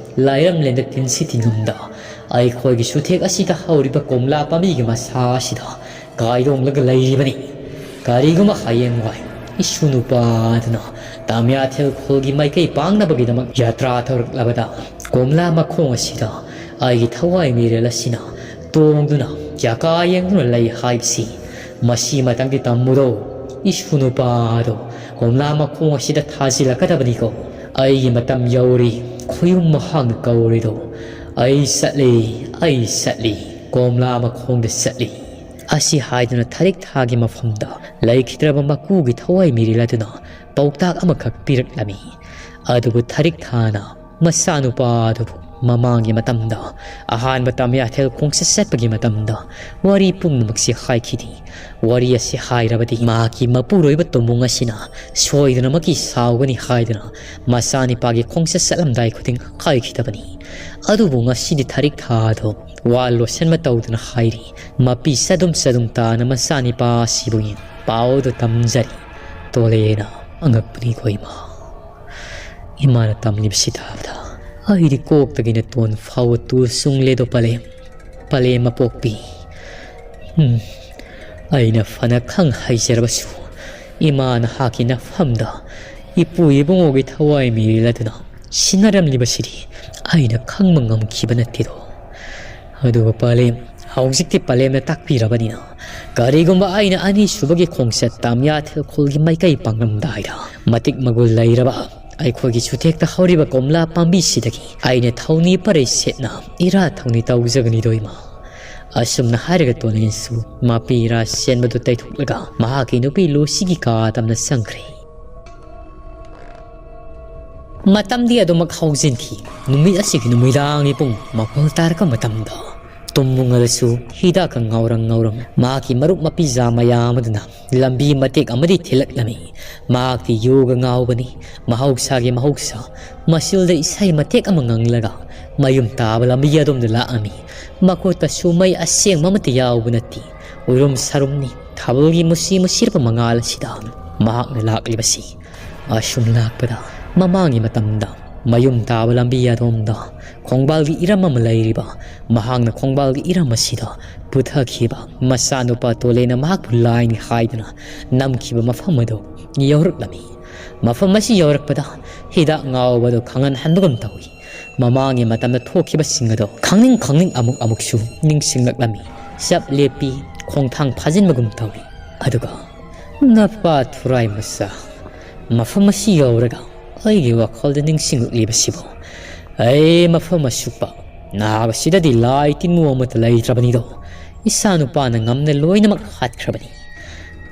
ꯂꯥꯏꯔꯝꯂꯦꯟꯗ ꯇꯤꯟꯁꯤ ꯇꯤꯟꯉꯝꯗ ꯑꯩꯈꯣꯏꯒꯤ ꯆꯨꯊꯦꯛ ꯑꯁꯤꯗ ꯍꯧꯔꯤꯕ ꯀꯣꯝꯂꯥ ꯄꯥꯝꯕꯤꯒꯤ ꯃꯁꯥ ꯑꯁꯤꯗ ꯀꯥꯏꯗꯣꯡꯂꯒ ꯂꯩꯔꯤꯕꯅꯤ꯫ ꯀꯔꯤꯒꯨꯝꯕ ꯍꯌꯦꯡꯋꯥꯏ ꯏꯁꯨ ꯅꯨꯄꯥ ꯑꯗꯨꯅ ꯇꯥꯃꯤꯌꯥꯊꯦꯜ ꯈꯨꯜꯒꯤ ꯃꯥꯏꯀꯩ ꯄꯥꯡꯅꯕꯒꯤꯗꯃꯛ ꯌꯥꯇ꯭ꯔꯥ ꯇꯧꯔꯛꯂꯕꯗ ꯀꯣꯝꯂꯥ ꯃꯈꯣꯡ ꯑꯁꯤꯗ ꯑꯩꯒꯤ ꯊꯋꯥꯏ ꯃꯤꯔꯦꯜ ꯑꯁꯤꯅ ꯇꯣꯡꯗꯨꯅ ꯌꯥꯀꯥ ꯌꯦꯡꯗꯨꯅ ꯂꯩ ꯍꯥꯏꯕꯁꯤ ꯃꯁꯤꯃꯇꯪꯗꯤ ꯇꯝꯃꯨꯔꯣ꯫ ꯏꯁꯨ ꯅꯨꯄꯥꯗꯣ ꯀꯣꯝꯂꯥ ꯃꯈꯣꯡ ꯑꯁꯤꯗ ꯊꯥꯖꯤꯜꯂꯛꯀꯗꯕꯅꯤꯀꯣ꯫ ꯑꯩꯒꯤ ꯃꯇꯝ ꯌꯧꯔꯤ꯫ ꯈꯨꯌꯨꯝ ꯃꯍꯥꯛꯅ ꯀꯧꯔꯤꯗꯣ꯫ ꯑꯩ ꯆꯠꯂꯤ, ꯑꯩ ꯆꯠꯂꯤ, ꯀꯣꯝꯂꯥ ꯃꯈꯣꯡꯗ ꯆꯠꯂꯤ꯫ ꯑꯁꯤ ꯍꯥꯏꯗꯨꯅ ꯊꯔꯤꯛ ꯊꯥꯒꯤ ꯃꯐꯝꯗ ꯂꯩꯈꯤꯗ꯭ꯔꯕ ꯃꯀꯨꯒꯤ ꯊꯋꯥꯏ ꯃꯤꯔꯦꯜ ꯑꯗꯨꯅ ꯄꯥꯎꯇꯥꯛ ꯑꯃꯈꯛ ꯄꯤꯔꯛꯂꯝꯃꯤ꯫ ꯑꯗꯨꯕꯨ ꯊꯔꯤꯛ ꯊꯥꯅ ꯃꯆꯥꯅꯨꯄꯥ ꯑꯗꯨꯕꯨ ꯃꯃꯥꯡꯒꯤ ꯃꯇꯝꯗ, ꯑꯍꯥꯟꯕ ꯇꯝꯌꯥꯊꯦꯜ ꯈꯣꯡꯆꯠ ꯆꯠꯄꯒꯤ ꯃꯇꯝꯗ, ꯋꯥꯔꯤ ꯄꯨꯝꯅꯃꯛꯁꯤ ꯍꯥꯏꯈꯤꯗꯦ꯫ ꯋꯥꯔꯤ ꯑꯁꯤ ꯍꯥꯏꯔꯕꯗꯤ ꯃꯍꯥꯛꯀꯤ ꯃꯄꯨꯔꯣꯏꯕ ꯇꯣꯝꯕꯨꯡ ꯑꯁꯤꯅ ꯁꯣꯏꯗꯅꯃꯛꯀꯤ ꯁꯥꯎꯒꯅꯤ ꯍꯥꯏꯗꯨꯅ ꯃꯆꯥꯅꯤꯄꯥꯒꯤ ꯈꯣꯡꯆꯠ ꯆꯠꯂꯝꯗꯥꯏ ꯈꯨꯗꯤꯡ ꯍꯥꯏꯈꯤꯗꯕꯅꯤ꯫ ꯑꯗꯨꯕꯨ ꯉꯁꯤꯗꯤ ꯊꯔꯤꯛ ꯊꯥ ꯑꯗꯨ ꯋꯥ ꯂꯣꯠꯁꯤꯟꯕ ꯇꯧꯗꯅ ꯍꯥꯏꯔꯤ꯫ ꯃꯄꯤ ꯆꯗꯨꯝ ꯆꯗꯨꯝ ꯇꯥꯅ ꯃꯆꯥꯅꯤꯄꯥ ꯑꯁꯤꯕꯨ ꯌꯦꯡ ꯄꯥꯎꯗꯨ ꯇꯝꯖꯔꯤ꯫ ꯇꯣꯂꯦꯅ ꯑꯉꯛꯄꯅꯤꯀꯣ ꯏꯃꯥ꯫ ꯏꯃꯥꯅ ꯇꯝꯂꯤꯕꯁꯤ ꯇꯥꯕꯗ ꯑꯩꯗꯤ ꯀꯣꯛꯇꯒꯤꯅ ꯇꯣꯟ ꯐꯥꯎꯕ ꯇꯨ ꯆꯨꯡꯂꯦꯗꯣ ꯄꯂꯦꯝ, ꯄꯂꯦꯝ ꯑꯄꯣꯛꯄꯤ꯫ ꯎꯝ, ꯑꯩꯅ ꯐꯅ ꯈꯪ ꯍꯩꯖꯔꯕꯁꯨ ꯏꯃꯥ ꯅꯍꯥꯛꯀꯤ ꯅꯐꯝꯗ ꯏꯄꯨ ꯏꯕꯨꯡꯉꯣꯒꯤ ꯊꯋꯥꯏ ꯃꯤꯔꯦꯜ ꯑꯗꯨꯅ ꯁꯤꯟꯅꯔꯝꯂꯤꯕꯁꯤꯗꯤ ꯑꯩꯅ ꯈꯪꯕ ꯉꯝꯈꯤꯕ ꯅꯠꯇꯦꯗꯣ꯫ ꯑꯗꯨꯕꯨ ꯄꯂꯦꯝ, ꯍꯧꯖꯤꯛꯇꯤ ꯄꯂꯦꯝꯅ ꯇꯥꯛꯄꯤꯔꯕꯅꯤꯅ, ꯀꯔꯤꯒꯨꯝꯕ ꯑꯩꯅ ꯑꯅꯤꯁꯨꯕꯒꯤ ꯈꯣꯡꯆꯠ ꯇꯥꯃꯤꯌꯥ ꯊꯦꯜꯈꯣꯜꯒꯤ ꯃꯥꯏꯀꯩ ꯄꯥꯡꯂꯝꯗꯥꯏꯗ ꯃꯇꯤꯛ ꯃꯒꯨꯟ ꯂꯩꯔꯕ ꯑꯩꯈꯣꯏꯒꯤ ꯆꯨꯊꯦꯛꯇ ꯍꯧꯔꯤꯕ ꯀꯣꯝꯂꯥ ꯄꯥꯝꯕꯤꯁꯤꯗꯒꯤ ꯑꯩꯅ ꯊꯧꯅꯤ ꯄꯔꯩ ꯁꯦꯠꯅ ꯏꯔꯥ ꯊꯧꯅꯤ ꯇꯧꯖꯒꯅꯤꯗꯣ ꯏꯃꯥ꯫ ꯑꯁꯨꯝꯅ ꯍꯥꯏꯔꯒ ꯇꯣꯂꯦꯟꯁꯨ ꯃꯄꯤ ꯏꯔꯥ ꯁꯦꯟꯕꯗꯨ ꯇꯩꯊꯣꯛꯂꯒ ꯃꯍꯥꯛꯀꯤ ꯅꯨꯄꯤ ꯂꯨꯁꯤꯒꯤ ꯀꯥ ꯇꯝꯅ ꯆꯪꯈ꯭ꯔꯦ꯫ ꯃꯇꯝꯗꯤ ꯑꯗꯨꯃꯛ ꯍꯧꯖꯤꯟꯈꯤ꯫ ꯅꯨꯃꯤꯠ ꯑꯁꯤꯒꯤ ꯅꯨꯃꯤꯗꯥꯡꯒꯤ ꯄꯨꯡ ꯃꯥꯄꯜ ꯇꯥꯔꯛꯄ ꯃꯇꯝꯗ ꯇꯨꯝꯃꯨꯡ ꯑꯗꯨꯁꯨ ꯍꯤꯗꯥꯛꯀ ꯉꯥꯎꯔꯪ ꯉꯥꯎꯔꯝ ꯃꯍꯥꯛꯀꯤ ꯃꯔꯨꯞ ꯃꯄꯤꯖꯥ ꯃꯌꯥꯝ ꯑꯗꯨꯅ ꯂꯝꯕꯤ ꯃꯇꯦꯛ ꯑꯃꯗꯤ ꯊꯤꯜꯂꯛꯂꯝꯃꯤ꯫ ꯃꯍꯥꯛꯇꯤ ꯌꯨꯒ ꯉꯥꯎꯕꯅꯤ꯫ ꯃꯍꯧꯁꯥꯒꯤ ꯃꯍꯧꯁꯥ ꯃꯁꯤꯜꯗ ꯏꯁꯩ ꯃꯇꯦꯛ ꯑꯃ ꯉꯪꯂꯒ ꯃꯌꯨꯝ ꯇꯥꯕ ꯂꯝꯕꯤ ꯑꯗꯣꯝꯗ ꯂꯥꯛꯂꯝꯃꯤ꯫ ꯃꯈꯨꯠꯇꯁꯨ ꯃꯩ ꯑꯁꯦꯡꯕ ꯑꯃꯠꯇ ꯌꯥꯎꯕ ꯅꯠꯇꯦ꯫ ꯎꯔꯨꯝ ꯁꯥꯔꯨꯝꯅꯤ꯫ ꯊꯥꯕꯜꯒꯤ ꯃꯨꯁꯤ ꯃꯨꯁꯤꯔꯕ ꯃꯉꯥꯜ ꯑꯁꯤꯗ ꯃꯍꯥꯛꯅ ꯂꯥꯛꯂꯤꯕꯁꯤ꯫ ꯑꯁꯨꯝ ꯂꯥꯛꯄꯗ ꯃꯃꯥꯡꯒꯤ ꯃꯇꯝꯗ ꯃꯌꯨꯝ ꯇꯥꯕ ꯂꯝꯕꯤ ꯑꯗꯣꯝꯗ ꯈꯣꯡꯕꯥꯜꯒꯤ ꯏꯔꯝ ꯑꯃ ꯂꯩꯔꯤꯕ, ꯃꯍꯥꯛꯅ ꯈꯣꯡꯕꯥꯜꯒꯤ ꯏꯔꯝ ꯑꯁꯤꯗ ꯄꯨꯊꯈꯤꯕ ꯃꯆꯥꯅꯨꯄꯥ ꯇꯣꯂꯦꯅ ꯃꯍꯥꯛꯄꯨ ꯂꯥꯏꯅꯤ ꯍꯥꯏꯗꯨꯅ ꯅꯝꯈꯤꯕ ꯃꯐꯝ ꯑꯗꯨ ꯌꯧꯔꯛꯂꯝꯃꯤ꯫ ꯃꯐꯝ ꯑꯁꯤ ꯌꯧꯔꯛꯄꯗ ꯍꯤꯗꯥꯛ ꯉꯥꯎꯕ ꯑꯗꯨ ꯈꯪꯍꯟꯍꯟꯕꯒꯨꯝ ꯇꯧꯏ꯫ ꯃꯃꯥꯡꯒꯤ ꯃꯇꯝꯗ ꯊꯣꯛꯈꯤꯕꯁꯤꯡ ꯑꯗꯣ ꯈꯪꯅꯤꯡ ꯈꯪꯅꯤꯡ ꯑꯃꯨꯛ ꯑꯃꯨꯛꯁꯨ ꯅꯤꯡꯁꯤꯡꯂꯛꯂꯝꯃꯤ꯫ ꯆꯞ ꯂꯦꯞꯄꯤ, ꯈꯣꯡꯊꯥꯡ ꯐꯥꯖꯤꯟꯕꯒꯨꯝ ꯇꯧꯏ꯫ ꯑꯗꯨꯒ, "ꯅꯄꯥ ꯊꯨꯔꯥꯏ ꯃꯆꯥ, ꯃꯐꯝ ꯑꯁꯤ ꯌꯧꯔꯒ ꯑꯩꯒꯤ ꯋꯥꯈꯜꯗ ꯅꯤꯡꯁꯤꯡꯂꯛꯂꯤꯕꯁꯤꯕꯨ, ꯑꯩ ꯃꯐꯝ ꯑꯁꯨꯛꯄ ꯅꯥꯕꯁꯤꯗꯗꯤ ꯂꯥꯏ ꯇꯤꯟꯃꯨ ꯑꯃꯠꯇ ꯂꯩꯇ꯭ꯔꯕꯅꯤꯗꯣ꯫ ꯏꯆꯥ ꯅꯨꯄꯥꯅ ꯉꯝꯅ ꯂꯣꯏꯅꯃꯛ ꯍꯥꯠꯈ꯭ꯔꯕꯅꯤ꯫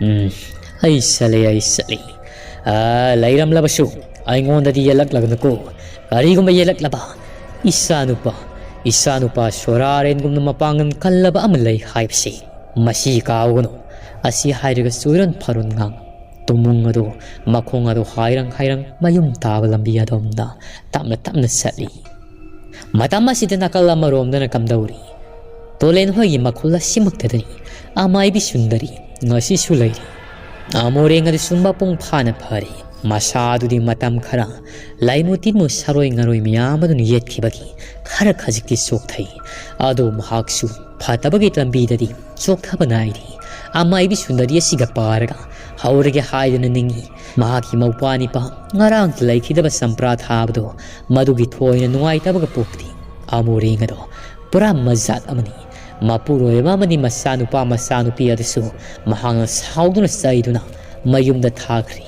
ꯎꯝ, ꯑꯩ ꯆꯠꯂꯦ, ꯑꯩ ꯆꯠꯂꯦ꯫ ꯑꯥ, ꯂꯩꯔꯝꯂꯕꯁꯨ ꯑꯩꯉꯣꯟꯗꯗꯤ ꯌꯦꯜꯂꯛꯂꯒꯅꯨꯀꯣ꯫ ꯀꯔꯤꯒꯨꯝꯕ ꯌꯦꯜꯂꯛꯂꯕ, ꯏꯆꯥ ꯅꯨꯄꯥ, ꯏꯆꯥ ꯅꯨꯄꯥ ꯁꯣꯔꯥꯔꯦꯟꯒꯨꯝꯅ ꯃꯄꯥꯡꯒꯜ ꯀꯜꯂꯕ ꯑꯃ ꯂꯩ ꯍꯥꯏꯕꯁꯤ ꯃꯁꯤ ꯀꯥꯎꯒꯅꯨ" ꯑꯁꯤ ꯍꯥꯏꯔꯒ ꯆꯨꯔꯣꯟ ꯐꯥꯔꯣꯟ ꯉꯥꯡ ꯇꯨꯃꯨꯡ ꯑꯗꯨ, ꯃꯈꯣꯡ ꯑꯗꯨ ꯍꯥꯏꯔꯪ ꯍꯥꯏꯔꯪ ꯃꯌꯨꯝ ꯇꯥꯕ ꯂꯝꯕꯤ ꯑꯗꯣꯝꯗ ꯇꯞꯅ ꯇꯞꯅ ꯆꯠꯂꯤ꯫ ꯃꯇꯝ ꯑꯁꯤꯗ ꯅꯥꯀꯜ ꯑꯃꯔꯣꯝꯗꯅ ꯀꯝꯗꯧꯔꯤ? ꯇꯣꯂꯦꯟ ꯍꯣꯏꯒꯤ ꯃꯈꯨꯜ ꯑꯁꯤꯃꯛꯇꯗꯅꯤ ꯑꯃꯥꯏꯕꯤ ꯁꯨꯟꯗꯔꯤ ꯉꯁꯤꯁꯨ ꯂꯩꯔꯤ꯫ ꯑꯃꯣꯔꯦꯡ ꯑꯗꯨꯁꯨ ꯃꯄꯨꯡ ꯐꯥꯅ ꯐꯔꯤ꯫ ꯃꯁꯥ ꯑꯗꯨꯗꯤ ꯃꯇꯝ ꯈꯔ ꯂꯥꯏꯃꯨ ꯇꯤꯟꯃꯨ ꯁꯥꯔꯣꯏ ꯉꯥꯔꯣꯏ ꯃꯌꯥꯝ ꯑꯗꯨꯅ ꯌꯦꯠꯈꯤꯕꯒꯤ ꯈꯔ ꯈꯖꯤꯛꯇꯤ ꯆꯣꯛꯊꯩ꯫ ꯑꯗꯨ ꯃꯍꯥꯛꯁꯨ ꯐꯠꯇꯕꯒꯤ ꯂꯝꯕꯤꯗꯗꯤ ꯆꯣꯛꯊꯕ ꯅꯥꯏꯔꯤ꯫ ꯑꯃꯥꯏꯕꯤ ꯁꯨꯟꯗꯔꯤ ꯑꯁꯤꯒ ꯄꯥꯔꯒ ꯍꯧꯔꯒꯦ ꯍꯥꯏꯗꯨꯅ ꯅꯤꯡꯏ꯫ ꯃꯍꯥꯛꯀꯤ ꯃꯧꯄ꯭ꯋꯥ ꯅꯤꯄꯥ ꯉꯔꯥꯡ ꯂꯩꯈꯤꯗꯕ ꯆꯝꯄ꯭ꯔꯥ ꯊꯥꯕꯗꯣ, ꯃꯗꯨꯒꯤ ꯊꯣꯏꯅ ꯅꯨꯡꯉꯥꯏꯇꯕꯒ ꯄꯣꯛꯇꯦ꯫ ꯑꯃꯨꯔꯦꯡ ꯑꯗꯣ ꯄꯨꯔꯥ ꯃꯖꯥꯠ ꯑꯃꯅꯤ꯫ ꯃꯄꯨꯔꯣꯏꯕ ꯑꯃꯗꯤ ꯃꯆꯥꯅꯨꯄꯥ ꯃꯆꯥꯅꯨꯄꯤ ꯑꯗꯨꯁꯨ ꯃꯍꯥꯛꯅ ꯁꯥꯎꯗꯨꯅ ꯆꯩꯗꯨꯅ ꯃꯌꯨꯝꯗ ꯊꯥꯈ꯭ꯔꯦ꯫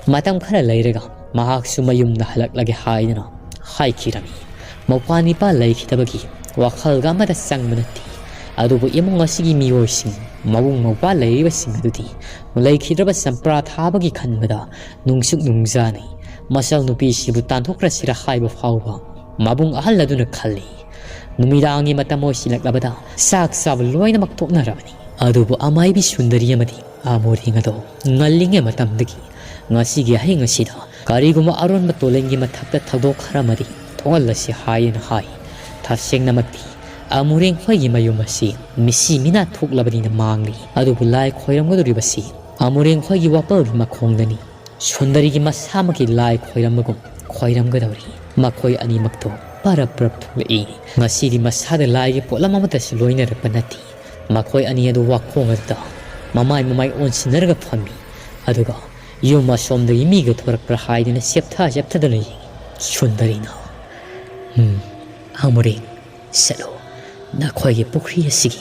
ꯃꯇꯝ ꯈꯔ ꯂꯩꯔꯒ ꯃꯍꯥꯛꯁꯨ ꯃꯌꯨꯝꯗ ꯍꯜꯂꯛꯂꯒꯦ ꯍꯥꯏꯗꯨꯅ ꯍꯥꯏꯈꯤꯔꯝꯃꯤ꯫ ꯃꯧꯄ꯭ꯋꯥ ꯅꯤꯄꯥ ꯂꯩꯈꯤꯗꯕꯒꯤ ꯋꯥꯈꯜꯒ ꯑꯃꯠꯇ ꯆꯪꯕ ꯅꯠꯇꯦ꯫ ꯑꯗꯨꯕꯨ ꯏꯃꯨꯡ ꯑꯁꯤꯒꯤ ꯃꯤꯑꯣꯏꯁꯤꯡ, ꯃꯕꯨꯡ ꯃꯧꯄ꯭ꯋꯥ ꯂꯩꯔꯤꯕꯁꯤꯡ ꯑꯗꯨꯗꯤ ꯂꯩꯈꯤꯗ꯭ꯔꯕ ꯆꯝꯄ꯭ꯔꯥ ꯊꯥꯕꯒꯤ ꯈꯟꯕꯗ ꯅꯨꯡꯁꯨꯛ ꯅꯨꯡꯖꯥꯅꯩ꯫ ꯃꯆꯜ ꯅꯨꯄꯤꯁꯤꯕꯨ ꯇꯥꯟꯊꯣꯛꯈ꯭ꯔꯁꯤꯔ ꯍꯥꯏꯕ ꯐꯥꯎꯕ ꯃꯕꯨꯡ ꯑꯍꯜ ꯑꯗꯨꯅ ꯈꯜꯂꯤ꯫ ꯅꯨꯃꯤꯗꯥꯡꯒꯤ ꯃꯇꯝ ꯑꯣꯏꯁꯤꯜꯂꯛꯂꯕꯗ ꯆꯥꯛ ꯆꯥꯕ ꯂꯣꯏꯅꯃꯛ ꯇꯣꯛꯅꯔꯕꯅꯤ꯫ ꯑꯗꯨꯕꯨ ꯑꯃꯥꯏꯕꯤ ꯁꯨꯟꯗꯔꯤ ꯑꯃꯗꯤ ꯑꯃꯣꯔꯦꯡ ꯑꯗꯣ ꯉꯜꯂꯤꯉꯩ ꯃꯇꯝꯗꯒꯤ ꯉꯁꯤꯒꯤ ꯑꯍꯤꯡ ꯑꯁꯤꯗ ꯀꯔꯤꯒꯨꯝꯕ ꯑꯔꯣꯟꯕ ꯇꯣꯂꯦꯟꯒꯤ ꯃꯊꯛꯇ ꯊꯧꯗꯣꯛ ꯈꯔ ꯑꯃꯗꯤ ꯊꯣꯛꯍꯜꯂꯁꯤ ꯍꯥꯏꯅ ꯍꯥꯏ꯫ ꯇꯁꯦꯡꯅꯃꯛꯇꯤ ꯑꯃꯨꯔꯦꯡ ꯈꯣꯏꯒꯤ ꯃꯌꯨꯝ ꯑꯁꯤ ꯃꯤꯁꯤ ꯃꯤꯅꯥ ꯊꯣꯛꯂꯕꯅꯤꯅ ꯃꯥꯡꯂꯤ꯫ ꯑꯗꯨꯕꯨ ꯂꯥꯏ ꯈꯣꯏꯔꯝꯒꯗꯧꯔꯤꯕꯁꯤ ꯑꯃꯨꯔꯦꯡ ꯈꯣꯏꯒꯤ ꯋꯥꯄꯜꯒꯤ ꯃꯈꯣꯡꯗꯅꯤ꯫ ꯁꯨꯟꯗꯔꯤꯒꯤ ꯃꯁꯥꯃꯛꯀꯤ ꯂꯥꯏ ꯈꯣꯏꯔꯝꯕꯒꯨꯝ ꯈꯣꯏꯔꯝꯒꯗꯧꯔꯤ꯫ ꯃꯈꯣꯏ ꯑꯅꯤꯃꯛꯇꯣ ꯄꯔꯞ ꯄꯔꯞ ꯊꯣꯛꯂꯛꯏ꯫ ꯉꯁꯤꯗꯤ ꯃꯁꯥꯗ ꯂꯥꯏꯒꯤ ꯄꯣꯠꯂꯝ ꯑꯃꯠꯇꯁꯨ ꯂꯣꯏꯅꯔꯛꯄ ꯅꯠꯇꯦ꯫ ꯃꯈꯣꯏ ꯑꯅꯤ ꯑꯗꯨ ꯋꯥꯈꯣꯡ ꯑꯗꯨꯗ ꯃꯃꯥꯏ ꯃꯃꯥꯏ ꯑꯣꯟꯁꯤꯟꯅꯔꯒ ꯐꯝꯃꯤ꯫ ꯑꯗꯨꯒ ꯌꯨꯝ ꯑꯁꯣꯝꯗꯒꯤ ꯃꯤꯒ ꯊꯣꯔꯛꯄ꯭ꯔꯥ ꯍꯥꯏꯗꯨꯅ ꯆꯦꯞꯊ ꯆꯦꯞꯊꯗꯨꯅ ꯌꯦꯡꯏ꯫ ꯁꯨꯟꯗꯔꯤꯅ, "ꯎꯝ, ꯑꯃꯨꯔꯦꯡ, ꯆꯠꯂꯣ꯫ ꯅꯈꯣꯏꯒꯤ ꯄꯨꯈ꯭ꯔꯤ ꯑꯁꯤꯒꯤ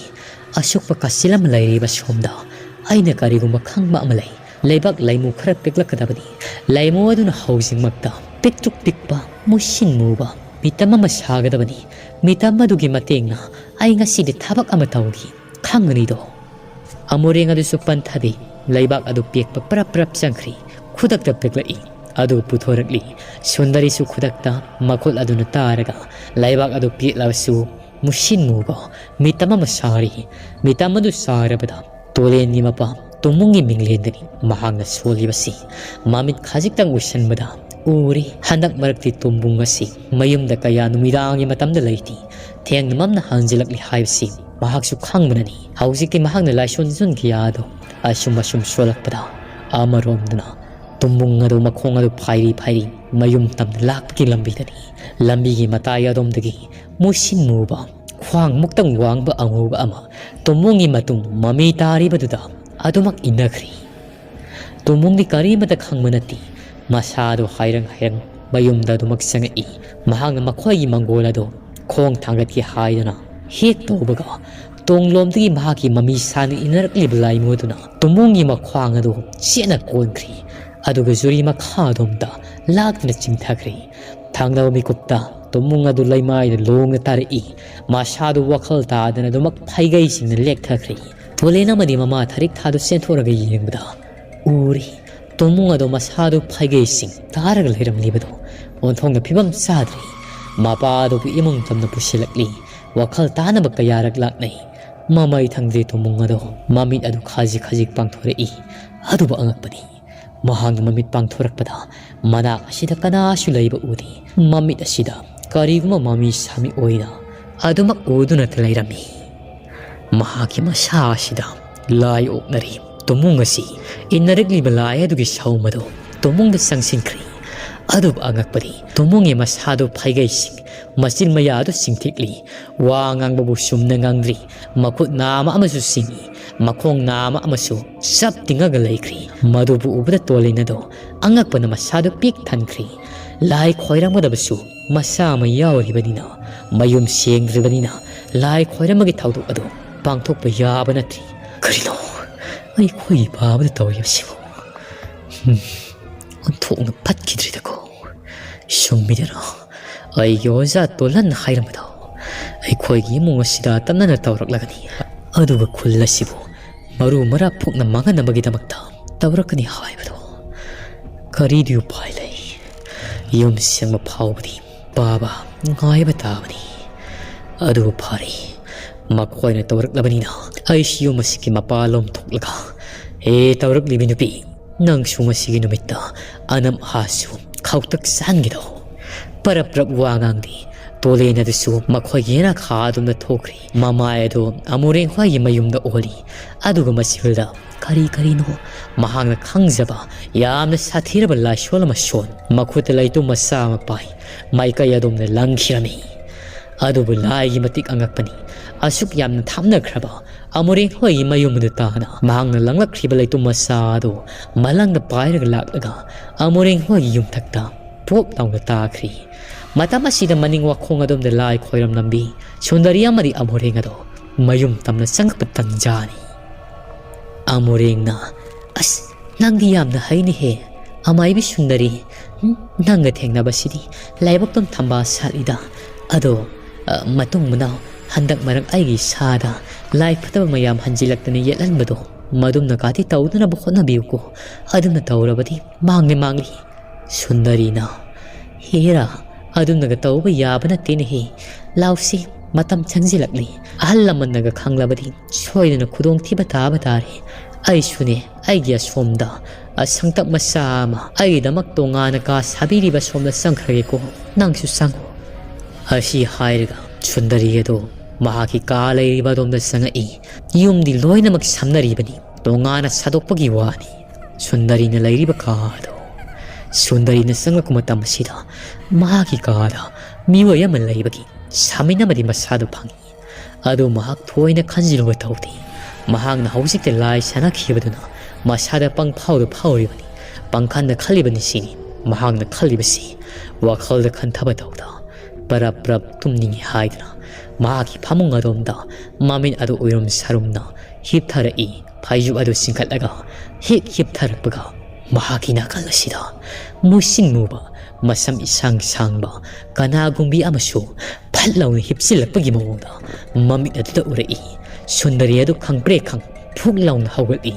ꯑꯁꯨꯛꯄ ꯀꯥꯆꯤꯜ ꯑꯃ ꯂꯩꯔꯤꯕ ꯁꯣꯝꯗ ꯑꯩꯅ ꯀꯔꯤꯒꯨꯝꯕ ꯈꯪꯕ ꯑꯃ ꯂꯩ꯫ ꯂꯩꯕꯥꯛ ꯂꯩꯃꯨ ꯈꯔ ꯄꯦꯛꯂꯛꯀꯗꯕꯅꯤ꯫ ꯂꯩꯃꯨ ꯑꯗꯨꯅ ꯍꯧꯖꯤꯛꯃꯛꯇ ꯄꯤꯛꯇ꯭ꯔꯨꯛ ꯄꯤꯛꯄ, ꯃꯨꯁꯤꯟ ꯃꯨꯕ ꯃꯤꯇꯝ ꯑꯃ ꯁꯥꯒꯗꯕꯅꯤ꯫ ꯃꯤꯇꯝ ꯑꯗꯨꯒꯤ ꯃꯇꯦꯡꯅ ꯑꯩ ꯉꯁꯤꯗꯤ ꯊꯕꯛ ꯑꯃ ꯇꯧꯒꯦ꯫ ꯈꯪꯒꯅꯤꯗꯣ?" ꯑꯃꯨꯔꯦꯡ ꯑꯗꯨꯁꯨ ꯄꯟꯊꯗꯦ꯫ ꯂꯩꯕꯥꯛ ꯑꯗꯨ ꯄꯦꯛꯄ ꯄꯔꯞ ꯄꯔꯞ ꯆꯪꯈ꯭ꯔꯤ꯫ ꯈꯨꯗꯛꯇ ꯄꯦꯛꯂꯛꯏ꯫ ꯑꯗꯨ ꯄꯨꯊꯣꯔꯛꯂꯤ꯫ ꯁꯨꯟꯗꯔꯤꯁꯨ ꯈꯨꯗꯛꯇ ꯃꯈꯨꯠ ꯑꯗꯨꯅ ꯇꯥꯔꯒ ꯂꯩꯕꯥꯛ ꯑꯗꯨ ꯄꯦꯛꯂꯕꯁꯨ ꯃꯨꯁꯤꯟ ꯃꯨꯕ ꯃꯤꯇꯝ ꯑꯃ ꯁꯥꯔꯤ꯫ ꯃꯤꯇꯝ ꯑꯗꯨ ꯁꯥꯔꯕꯗ ꯇꯣꯂꯦꯟꯒꯤ ꯃꯄꯥ ꯇꯣꯝꯕꯨꯡꯒꯤ ꯃꯤꯡꯂꯦꯟꯗꯅꯤ ꯃꯍꯥꯛꯅ ꯁꯣꯜꯂꯤꯕꯁꯤ꯫ ꯃꯃꯤꯠ ꯈꯖꯤꯛꯇꯪ ꯎꯏꯁꯟꯕꯗ ꯎꯔꯤ꯫ ꯍꯟꯗꯛ ꯃꯔꯛꯇꯤ ꯇꯣꯝꯕꯨꯡ ꯑꯁꯤ ꯃꯌꯨꯝꯗ ꯀꯌꯥ ꯅꯨꯃꯤꯗꯥꯡꯒꯤ ꯃꯇꯝꯗ ꯂꯩꯇꯦ꯫ ꯊꯦꯡꯅ ꯃꯝꯅ ꯍꯟꯖꯤꯜꯂꯛꯂꯤ ꯍꯥꯏꯕꯁꯤ ꯃꯍꯥꯛꯁꯨ ꯈꯪꯕꯅꯅꯤ꯫ ꯍꯧꯖꯤꯛꯇꯤ ꯃꯍꯥꯛꯅ ꯂꯥꯏꯁꯣꯟ ꯁꯣꯟ ꯀꯌꯥ ꯑꯗꯨ ꯑꯁꯨꯝ ꯑꯁꯨꯝ ꯁꯣꯜꯂꯛꯄꯗ ꯑꯃꯔꯣꯝꯗꯅ ꯇꯣꯝꯕꯨꯡ ꯑꯗꯨ ꯃꯈꯣꯡ ꯑꯗꯨ ꯐꯥꯏꯔꯤ ꯐꯥꯏꯔꯤ ꯃꯌꯨꯝ ꯇꯝꯅ ꯂꯥꯛꯄꯒꯤ ꯂꯝꯕꯤꯗꯅꯤ꯫ ꯂꯝꯕꯤꯒꯤ ꯃꯇꯥꯏ ꯑꯗꯣꯝꯗꯒꯤ ꯃꯨꯁꯤꯟ ꯃꯨꯕ, ꯈ꯭ꯋꯥꯡ ꯃꯨꯛꯇꯪ ꯋꯥꯡꯕ ꯑꯉꯧꯕ ꯑꯃ ꯇꯣꯝꯕꯨꯡꯒꯤ ꯃꯇꯨꯡ ꯃꯃꯤ ꯇꯥꯔꯤꯕꯗꯨꯗ ꯑꯗꯨꯃꯛ ꯏꯟꯅꯈ꯭ꯔꯤ꯫ ꯇꯣꯝꯕꯨꯡꯗꯤ ꯀꯔꯤꯃꯇ ꯈꯪꯕ ꯅꯠꯇꯦ꯫ ꯃꯁꯥꯗꯨ ꯍꯥꯏꯔꯪ ꯍꯥꯏꯔꯪ ꯃꯌꯨꯝꯗ ꯑꯗꯨꯃꯛ ꯆꯪꯉꯛꯏ꯫ ꯃꯍꯥꯛꯅ ꯃꯈꯣꯏꯒꯤ ꯃꯪꯒꯣꯜ ꯑꯗꯨ ꯈꯣꯡ ꯊꯥꯡꯒꯠꯀꯦ ꯍꯥꯏꯗꯨꯅ ꯍꯦꯛ ꯇꯧꯕꯒ, ꯇꯨꯡꯂꯣꯝꯗꯒꯤ ꯃꯍꯥꯛꯀꯤ ꯃꯃꯤ ꯁꯥꯅ ꯏꯟꯅꯔꯛꯂꯤꯕ ꯂꯥꯏꯃꯨ ꯑꯗꯨꯅ ꯇꯣꯝꯕꯨꯡꯒꯤ ꯃꯈ꯭ꯋꯥꯡ ꯑꯗꯨ ꯆꯦꯠꯅ ꯀꯣꯟꯈ꯭ꯔꯤ꯫ ꯑꯗꯨꯒ ꯖꯨꯔꯤ ꯃꯈꯥꯗꯣꯝꯗ ꯂꯥꯛꯇꯨꯅ ꯆꯤꯡꯊꯈ꯭ꯔꯤ꯫ ꯊꯪꯅꯕ ꯃꯤꯀꯨꯞꯇ ꯇꯣꯝꯕꯨꯡ ꯑꯗꯨ ꯂꯩꯃꯥꯏꯗ ꯂꯣꯡꯅ ꯇꯥꯔꯛꯏ꯫ ꯃꯁꯥꯗꯨ ꯋꯥꯈꯜ ꯇꯥꯗꯅ ꯑꯗꯨꯃꯛ ꯐꯩꯒꯩꯁꯤꯡꯅ ꯂꯦꯛꯊꯈ꯭ꯔꯤ꯫ ꯇꯣꯂꯦꯟ ꯑꯃꯗꯤ ꯃꯃꯥ ꯊꯔꯤꯛ ꯊꯥꯗꯨ ꯆꯦꯟꯊꯣꯔꯒ ꯌꯦꯡꯕꯗ ꯎꯔꯤ꯫ ꯇꯣꯝꯕꯨꯡ ꯑꯗꯨ ꯃꯁꯥꯗꯨ ꯐꯩꯒꯩꯁꯤꯡ ꯇꯥꯔꯒ ꯂꯩꯔꯝꯂꯤꯕꯗꯨ ꯑꯣꯟꯊꯣꯛꯅ ꯐꯤꯕꯝ ꯆꯥꯗ꯭ꯔꯤ꯫ ꯃꯄꯥ ꯑꯗꯨꯕꯨ ꯏꯃꯨꯡ ꯇꯝꯅ ꯄꯨꯁꯤꯜꯂꯛꯂꯤ꯫ ꯋꯥꯈꯜ ꯇꯥꯅꯕ ꯀꯌꯥꯔꯛ ꯂꯥꯛꯅꯩ꯫ ꯃꯃꯩ ꯊꯪꯗ꯭ꯔꯤ ꯇꯣꯝꯕꯨꯡ ꯑꯗꯨ ꯃꯃꯤꯠ ꯑꯗꯨ ꯈꯖꯤꯛ ꯈꯖꯤꯛ ꯄꯥꯡꯊꯣꯔꯛꯏ꯫ ꯑꯗꯨꯕꯨ ꯑꯉꯛꯄꯅꯤ, ꯃꯍꯥꯛꯅ ꯃꯃꯤꯠ ꯄꯥꯡꯊꯣꯔꯛꯄꯗ ꯃꯅꯥꯛ ꯑꯁꯤꯗ ꯀꯅꯥꯁꯨ ꯂꯩꯕ ꯎꯗꯦ꯫ ꯃꯃꯤꯠ ꯑꯁꯤꯗ ꯀꯔꯤꯒꯨꯝꯕ ꯃꯃꯤ ꯁꯥꯃꯤ ꯑꯣꯏꯅ ꯑꯗꯨꯃꯛ ꯎꯗꯨꯅ ꯂꯩꯔꯝꯃꯤ꯫ ꯃꯍꯥꯛꯀꯤ ꯃꯁꯥ ꯑꯁꯤꯗ ꯂꯥꯏ ꯑꯣꯛꯅꯔꯤ꯫ ꯇꯣꯝꯕꯨꯡ ꯑꯁꯤ ꯏꯟꯅꯔꯛꯂꯤꯕ ꯂꯥꯏ ꯑꯗꯨꯒꯤ ꯁꯧꯃꯗꯨ ꯇꯣꯝꯕꯨꯡꯗ ꯆꯪꯁꯤꯟꯈ꯭ꯔꯤ꯫ ꯑꯗꯨꯕꯨ ꯑꯉꯛꯄꯗꯤ, ꯇꯣꯝꯕꯨꯡꯒꯤ ꯃꯁꯥꯗꯨ ꯐꯩꯒꯩꯁꯤꯡ, ꯃꯆꯤꯟ ꯃꯌꯥꯗꯨ ꯆꯤꯡꯊꯤꯛꯂꯤ꯫ ꯋꯥ ꯉꯥꯡꯕꯕꯨ ꯆꯨꯝꯅ ꯉꯥꯡꯗ꯭ꯔꯤ꯫ ꯃꯈꯨꯠ ꯅꯥꯝꯃ ꯑꯃꯁꯨ ꯆꯤꯡꯏ꯫ ꯃꯈꯣꯡ ꯅꯥꯝꯃ ꯑꯃꯁꯨ ꯆꯞ ꯇꯤꯡꯉꯒ ꯂꯩꯈ꯭ꯔꯤ꯫ ꯃꯗꯨꯕꯨ ꯎꯕꯗ ꯇꯣꯂꯤꯟ ꯑꯗꯣ ꯑꯉꯛꯄꯅ ꯃꯁꯥꯗꯨ ꯄꯤꯛ ꯊꯟꯈ꯭ꯔꯤ꯫ ꯂꯥꯏ ꯈꯣꯏꯔꯝꯒꯗꯕꯁꯨ ꯃꯆꯥ ꯑꯃ ꯌꯥꯎꯔꯤꯕꯅꯤꯅ, ꯃꯌꯨꯝ ꯁꯦꯡꯗ꯭ꯔꯤꯕꯅꯤꯅ ꯂꯥꯏ ꯈꯣꯏꯔꯝꯕꯒꯤ ꯊꯧꯗꯣꯛ ꯑꯗꯨ ꯄꯥꯡꯊꯣꯛꯄ ꯌꯥꯕ ꯅꯠꯇ꯭ꯔꯤ꯫ ꯀꯔꯤꯅꯣ ꯑꯩꯈꯣꯏꯒꯤ ꯄꯥꯕꯗ ꯇꯧꯔꯤꯕꯁꯤꯕꯨ? ꯍꯝ, ꯑꯣꯟꯊꯣꯛꯅ ꯐꯠꯈꯤꯗ꯭ꯔꯤꯗꯀꯣ꯫ ꯆꯨꯝꯃꯤꯗꯅ, ꯑꯩꯒꯤ ꯑꯣꯖꯥ ꯇꯣꯂꯟ ꯍꯥꯏꯔꯝꯕꯗꯣ ꯑꯩꯈꯣꯏꯒꯤ ꯏꯃꯨꯡ ꯑꯁꯤꯗ ꯇꯠꯅꯅ ꯇꯧꯔꯛꯂꯒꯅꯤ, ꯑꯗꯨꯒ ꯈꯨꯜ ꯑꯁꯤꯕꯨ ꯃꯔꯨ ꯃꯔꯥ ꯐꯨꯛꯅ ꯃꯥꯡꯍꯟꯅꯕꯒꯤꯗꯃꯛꯇ ꯇꯧꯔꯛꯀꯅꯤ ꯍꯥꯏꯕꯗꯣ꯫ ꯀꯔꯤꯗꯤ ꯎꯄꯥꯏ ꯂꯩ? ꯌꯨꯝ ꯁꯦꯡꯕ ꯐꯥꯎꯕꯗꯤ ꯄꯥꯕ ꯉꯥꯏꯕ ꯇꯥꯕꯅꯤ꯫ ꯑꯗꯨꯕꯨ ꯐꯔꯦ, ꯃꯈꯣꯏꯅ ꯇꯧꯔꯛꯂꯕꯅꯤꯅ ꯑꯩꯁꯨ ꯌꯨꯝ ꯑꯁꯤꯒꯤ ꯃꯄꯥꯜꯂꯣꯝ ꯊꯣꯛꯂꯒ, "ꯑꯦ, ꯇꯧꯔꯛꯂꯤꯕꯤ ꯅꯨꯄꯤ, ꯅꯪꯁꯨ ꯉꯁꯤꯒꯤ ꯅꯨꯃꯤꯠꯇ ꯑꯅꯝ ꯑꯍꯥꯁꯨ ꯈꯧꯇꯛ ꯆꯥꯍꯟꯒꯦꯗꯧ?" ꯄꯔꯞ ꯄꯔꯞ ꯋꯥ ꯉꯥꯡꯗꯦ꯫ ꯇꯣꯂꯦꯟ ꯑꯗꯨꯁꯨ ꯃꯈꯣꯏꯒꯤ ꯌꯦꯅꯈꯥ ꯑꯗꯣꯝꯗ ꯊꯣꯛꯈ꯭ꯔꯦ꯫ ꯃꯃꯥꯏ ꯑꯗꯨ ꯑꯃꯨꯔꯦꯡ ꯍꯣꯏꯒꯤ ꯃꯌꯨꯝꯗ ꯑꯣꯜꯂꯤ꯫ ꯑꯗꯨꯒ ꯃꯁꯤꯗ ꯀꯔꯤ ꯀꯔꯤꯅꯣ ꯃꯍꯥꯛꯅ ꯈꯪꯖꯕ ꯌꯥꯝꯅ ꯁꯥꯊꯤꯔꯕ ꯂꯥꯏꯁꯣꯟ ꯑꯃ ꯁꯣꯟ, ꯃꯈꯨꯠꯇ ꯂꯩꯇꯨꯝ ꯃꯆꯥ ꯑꯃ ꯄꯥꯏ, ꯃꯥꯏꯀꯩ ꯑꯗꯣꯝꯗ ꯂꯪꯈꯤꯔꯝꯃꯤ꯫ ꯑꯗꯨꯕꯨ ꯂꯥꯏꯒꯤ ꯃꯇꯤꯛ ꯑꯉꯛꯄꯅꯤ, ꯑꯁꯨꯛ ꯌꯥꯝꯅ ꯊꯥꯞꯅꯈ꯭ꯔꯕ ꯑꯃꯨꯔꯦꯡ ꯍꯣꯏꯒꯤ ꯃꯌꯨꯝ ꯑꯗꯨ ꯇꯥꯅ ꯃꯍꯥꯛꯅ ꯂꯪꯂꯛꯈ꯭ꯔꯤꯕ ꯂꯩꯇꯨꯝ ꯃꯆꯥ ꯑꯗꯨ ꯃꯂꯪꯗ ꯄꯥꯏꯔꯒ ꯂꯥꯛꯂꯒ ꯑꯃꯨꯔꯦꯡ ꯍꯣꯏꯒꯤ ꯌꯨꯝꯊꯛꯇ ꯄꯣꯞ ꯂꯥꯎꯅ ꯇꯥꯈ꯭ꯔꯤ꯫ ꯃꯇꯝ ꯑꯁꯤꯗ ꯃꯅꯤꯡ ꯋꯥꯈꯣꯡ ꯑꯗꯣꯝꯗ ꯂꯥꯏ ꯈꯣꯏꯔꯝꯂꯝꯕꯤ ꯁꯨꯟꯗꯔꯤ ꯑꯃꯗꯤ ꯑꯃꯨꯔꯦꯡ ꯑꯗꯣ ꯃꯌꯨꯝ ꯇꯝꯅ ꯆꯪꯂꯛꯄ ꯇꯟꯖꯥꯅꯤ꯫ ꯑꯃꯨꯔꯦꯡꯅ, "ꯑꯁ, ꯅꯪꯗꯤ ꯌꯥꯝꯅ ꯍꯩꯅꯦꯍꯦ, ꯑꯃꯥꯏꯕꯤ ꯁꯨꯟꯗꯔꯤ꯫ ꯎꯝ, ꯅꯪꯒ ꯊꯦꯡꯅꯕꯁꯤꯗꯤ ꯂꯥꯏꯕꯛꯇꯨꯝ ꯊꯝꯕꯥꯜ ꯁꯥꯠꯂꯤꯗ꯫ ꯑꯗꯣ, ꯑ, ꯃꯇꯨꯡ ꯃꯅꯥꯎ ꯍꯟꯗꯛ ꯃꯔꯛ ꯑꯩꯒꯤ ꯏꯁꯥꯗ ꯂꯥꯏ ꯐꯠꯇꯕ ꯃꯌꯥꯝ ꯍꯟꯖꯤꯜꯂꯛꯇꯅ ꯌꯦꯠꯍꯟꯕꯗꯣ, ꯃꯗꯨꯝꯅ ꯀꯥꯇꯤ ꯇꯧꯗꯅꯕ ꯍꯣꯠꯅꯕꯤꯌꯨꯀꯣ꯫ ꯑꯗꯨꯝꯅ ꯇꯧꯔꯕꯗꯤ ꯃꯥꯡꯂꯦ, ꯃꯥꯡꯂꯦ꯫" ꯁꯨꯟꯗꯔꯤꯅ, "ꯍꯦꯔꯥ, ꯑꯗꯨꯝꯅꯒ ꯇꯧꯕ ꯌꯥꯕ ꯅꯠꯇꯦꯅꯦꯍꯦ꯫ ꯂꯥꯎꯁꯤ, ꯃꯇꯝ ꯆꯪꯁꯤꯜꯂꯛꯂꯤ꯫ ꯑꯍꯜ ꯂꯃꯟꯅꯒ ꯈꯪꯂꯕꯗꯤ ꯁꯣꯏꯗꯅ ꯈꯨꯗꯣꯡꯊꯤꯕ ꯇꯥꯕ ꯇꯥꯔꯦ꯫ ꯑꯩꯁꯨꯅꯦ, ꯑꯩꯒꯤ ꯑꯁꯣꯝꯗ ꯁꯪꯇꯞ ꯃꯆꯥ ꯑꯃ ꯑꯩꯒꯤꯗꯃꯛ ꯇꯣꯉꯥꯟꯅ ꯀꯥ ꯁꯥꯕꯤꯔꯤꯕ ꯑꯁꯣꯝꯗ ꯆꯪꯈ꯭ꯔꯒꯦꯀꯣ꯫ ꯅꯪꯁꯨ ꯆꯪꯉꯨ꯫" ꯑꯁꯤ ꯍꯥꯏꯔꯒ ꯁꯨꯟꯗꯔꯤ ꯑꯗꯣ ꯃꯍꯥꯛꯀꯤ ꯀꯥ ꯂꯩꯔꯤꯕ ꯑꯗꯣꯝꯗ ꯆꯪꯉꯛꯏ꯫ ꯌꯨꯝꯗꯤ ꯂꯣꯏꯅꯃꯛ ꯁꯝꯅꯔꯤꯕꯅꯤ, ꯇꯣꯉꯥꯟꯅ ꯁꯥꯗꯣꯛꯄꯒꯤ ꯋꯥꯅꯤ꯫ ꯁꯨꯟꯗꯔꯤꯅ ꯂꯩꯔꯤꯕ ꯀꯥ ꯑꯗꯣ, ꯁꯨꯟꯗꯔꯤꯅ ꯆꯪꯂꯛꯄ ꯃꯇꯝ ꯑꯁꯤꯗ ꯃꯍꯥꯛꯀꯤ ꯀꯥꯗ ꯃꯤꯑꯣꯏ ꯑꯃ ꯂꯩꯕꯒꯤ ꯁꯥꯃꯤꯟ ꯑꯃꯗꯤ ꯃꯁꯥꯗ ꯐꯪꯏ꯫ ꯑꯗꯨ ꯃꯍꯥꯛ ꯊꯣꯏꯅ ꯈꯟꯖꯤꯜꯂꯨꯕ ꯇꯧꯗꯦ꯫ ꯃꯍꯥꯛꯅ ꯍꯧꯖꯤꯛꯇ ꯂꯥꯏ ꯁꯥꯟꯅꯈꯤꯕꯗꯨꯅ ꯃꯁꯥꯗ ꯄꯪꯐꯥꯎꯗ ꯐꯥꯎꯔꯤꯕꯅꯤ, ꯄꯪꯈꯟꯗ ꯈꯜꯂꯤꯕꯅꯤ ꯁꯤꯅꯤ꯫ ꯃꯍꯥꯛꯅ ꯈꯜꯂꯤꯕꯁꯤ ꯋꯥꯈꯜꯗ ꯈꯟꯊꯕ ꯇꯧꯗ ꯄꯔꯞ ꯄꯔꯞ ꯇꯨꯝꯅꯤꯡꯏ ꯍꯥꯏꯗꯨꯅ ꯃꯍꯥꯛꯀꯤ ꯐꯃꯨꯡ ꯑꯗꯣꯝꯗ ꯃꯃꯤꯠ ꯑꯗꯨ ꯎꯏꯔꯨꯝ ꯁꯥꯔꯨꯝꯅ ꯍꯤꯞꯊꯔꯛꯏ꯫ ꯐꯩꯖꯨꯞ ꯑꯗꯨ ꯆꯤꯡꯈꯠꯂꯒ ꯍꯦꯛ ꯍꯤꯞꯊꯔꯛꯄꯒ, ꯃꯍꯥꯛꯀꯤ ꯅꯥꯀꯜ ꯑꯁꯤꯗ ꯃꯨꯁꯤꯟ ꯃꯨꯕ, ꯃꯁꯝ ꯏꯁꯥꯡ ꯁꯥꯡꯕ ꯀꯅꯥꯒꯨꯝꯕꯤ ꯑꯃꯁꯨ ꯐꯠ ꯂꯥꯎꯅ ꯍꯤꯞꯆꯤꯜꯂꯛꯄꯒꯤ ꯃꯑꯣꯡꯗ ꯃꯃꯤꯠ ꯑꯗꯨꯗ ꯎꯔꯛꯏ꯫ ꯁꯨꯟꯗꯔꯤ ꯑꯗꯨ ꯈꯪꯄ꯭ꯔꯦꯛ ꯈꯪ ꯐꯨꯛ ꯂꯥꯎꯅ ꯍꯧꯒꯠꯂꯤ꯫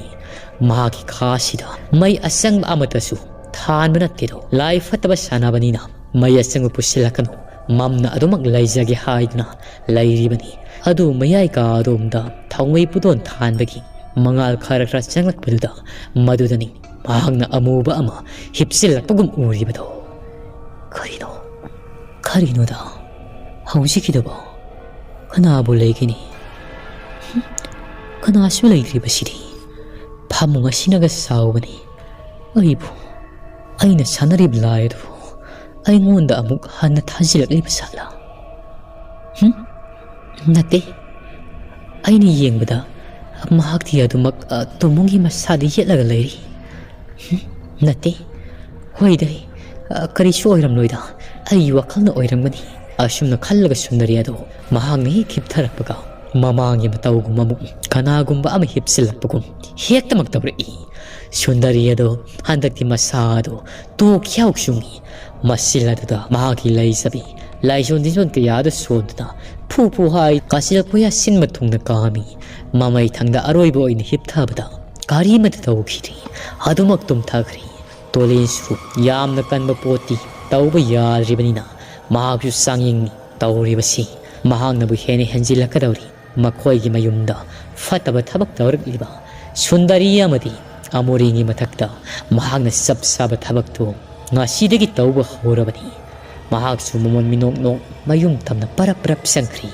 ꯃꯍꯥꯛꯀꯤ ꯈꯥ ꯑꯁꯤꯗ ꯃꯩ ꯑꯆꯪꯕ ꯑꯃꯠꯇꯁꯨ ꯊꯥꯟꯕ ꯅꯠꯇꯦꯗꯣ꯫ ꯂꯥꯏ ꯐꯠꯇꯕ ꯁꯥꯟꯅꯕꯅꯤꯅ ꯃꯩ ꯑꯆꯪꯕ ꯄꯨꯁꯤꯜꯂꯛꯀꯅꯨ, ꯃꯝꯅ ꯑꯗꯨꯃꯛ ꯂꯩꯖꯒꯦ ꯍꯥꯏꯗꯨꯅ ꯂꯩꯔꯤꯕꯅꯤ꯫ ꯑꯗꯨ ꯃꯌꯥꯏ ꯀꯥ ꯑꯗꯣꯝꯗ ꯊꯥꯎꯃꯩ ꯄꯨꯗꯣꯟ ꯊꯥꯟꯕꯒꯤ ꯃꯉꯥꯜ ꯈꯔ ꯈꯔ ꯆꯪꯂꯛꯄꯗꯨꯗ, ꯃꯗꯨꯗꯅꯤ ꯃꯍꯥꯛꯅ ꯑꯃꯨꯕ ꯑꯃ ꯍꯤꯞꯆꯤꯜꯂꯛꯄꯒꯨꯝ ꯎꯔꯤꯕꯗꯣ꯫ ꯀꯔꯤꯅꯣ? ꯀꯔꯤꯅꯣꯗ ꯍꯧꯖꯤꯛꯀꯤꯗꯨꯕꯣ? ꯀꯅꯥꯕꯨ ꯂꯩꯒꯅꯤ? ꯍꯨꯝ, ꯀꯅꯥꯁꯨ ꯂꯩꯇ꯭ꯔꯤꯕꯁꯤꯗꯤ꯫ ꯐꯃꯨꯡ ꯑꯁꯤꯅꯒ ꯁꯥꯎꯕꯅꯤ꯫ ꯑꯩꯕꯨ, ꯑꯩꯅ ꯁꯥꯟꯅꯔꯤꯕ ꯂꯥꯏ ꯑꯗꯨ ꯑꯩꯉꯣꯟꯗ ꯑꯃꯨꯛ ꯍꯟꯅ ꯊꯥꯖꯤꯜꯂꯛꯂꯤꯕ ꯁꯥꯠꯂ? ꯍꯨꯝ? ꯅꯠꯇꯦ꯫ ꯑꯩꯅ ꯌꯦꯡꯕꯗ ꯃꯍꯥꯛꯇꯤ ꯑꯗꯨꯃꯛ, ꯑ, ꯇꯨꯝꯃꯨꯒꯤ ꯃꯁꯥꯗ ꯌꯦꯠꯂꯒ ꯂꯩꯔꯤ꯫ ꯍꯨꯝ? ꯅꯠꯇꯦ꯫ ꯍꯣꯏꯗ, ꯑ, ꯀꯔꯤꯁꯨ ꯑꯣꯏꯔꯝꯂꯣꯏꯗ꯫ ꯑꯩꯒꯤ ꯋꯥꯈꯜꯅ ꯑꯣꯏꯔꯝꯒꯅꯤ꯫ ꯑꯁꯨꯝꯅ ꯈꯜꯂꯒ ꯁꯨꯟꯗꯔꯤ ꯑꯗꯣ ꯃꯍꯥꯛꯅ ꯍꯦꯛ ꯍꯤꯞꯊꯔꯛꯄꯒ, ꯃꯃꯥꯡꯒꯤ ꯃꯇꯧꯒꯨꯝ ꯑꯃꯨꯛ ꯀꯅꯥꯒꯨꯝꯕ ꯑꯃ ꯍꯤꯞꯆꯤꯜꯂꯛꯄꯒꯨꯝ ꯍꯦꯛꯇꯃꯛ ꯇꯧꯔꯛꯏ꯫ ꯁꯨꯟꯗꯔꯤ ꯑꯗꯣ ꯍꯟꯗꯛꯇꯤ ꯃꯁꯥ ꯑꯗꯣ ꯇꯣꯛ ꯈ꯭ꯌꯥꯎ ꯆꯨꯡꯉꯤ꯫ ꯃꯁꯤꯜ ꯑꯗꯨꯗ ꯃꯍꯥꯛꯀꯤ ꯂꯩꯖꯕꯤ ꯂꯥꯏꯁꯣꯟ ꯇꯤꯟꯖꯣꯟ ꯀꯌꯥ ꯑꯗꯨ ꯁꯣꯟꯗꯨꯅ ꯐꯨ ꯐꯨ ꯍꯥꯏ ꯀꯥꯆꯤꯜ ꯀꯣꯌꯥ ꯁꯤꯟꯕ ꯊꯨꯡꯅ ꯀꯥꯝꯃꯤ꯫ ꯃꯃꯩ ꯊꯪꯗ ꯑꯔꯣꯏꯕ ꯑꯣꯏꯅ ꯍꯤꯞꯊꯕꯗ ꯒꯥꯔꯤ ꯑꯃꯗ ꯇꯧꯈꯤꯗ꯭ꯔꯤ꯫ ꯑꯗꯨꯃꯛ ꯇꯨꯝꯊꯈ꯭ꯔꯤ꯫ ꯇꯣꯂꯦꯟꯁꯨ ꯌꯥꯝꯅ ꯀꯟꯕ ꯄꯣꯠꯇꯤ ꯇꯧꯕ ꯌꯥꯗ꯭ꯔꯤꯕꯅꯤꯅ ꯃꯍꯥꯛꯁꯨ ꯆꯥꯡꯌꯦꯡꯅꯤ ꯇꯧꯔꯤꯕꯁꯤ꯫ ꯃꯍꯥꯛꯅꯕꯨ ꯍꯦꯟꯅ ꯍꯦꯟꯖꯤꯜꯂꯛꯀꯗꯧꯔꯤ꯫ ꯃꯈꯣꯏꯒꯤ ꯃꯌꯨꯝꯗ ꯐꯠꯇꯕ ꯊꯕꯛ ꯇꯧꯔꯛꯂꯤꯕ ꯁꯨꯟꯗꯔꯤ ꯑꯃꯗꯤ ꯑꯃꯣꯔꯤꯒꯤ ꯃꯊꯛꯇ ꯃꯍꯥꯛꯅ ꯆꯞ ꯆꯥꯕ ꯊꯕꯛꯇꯨ ꯉꯁꯤꯗꯒꯤ ꯇꯧꯕ ꯍꯧꯔꯕꯅꯤ꯫ ꯃꯍꯥꯛꯁꯨ ꯃꯃꯣꯟ ꯃꯤꯅꯣꯛ ꯅꯣꯛ ꯃꯌꯨꯝ ꯇꯝꯅ ꯄꯔꯞ ꯄꯔꯞ ꯆꯪꯈ꯭ꯔꯤ꯫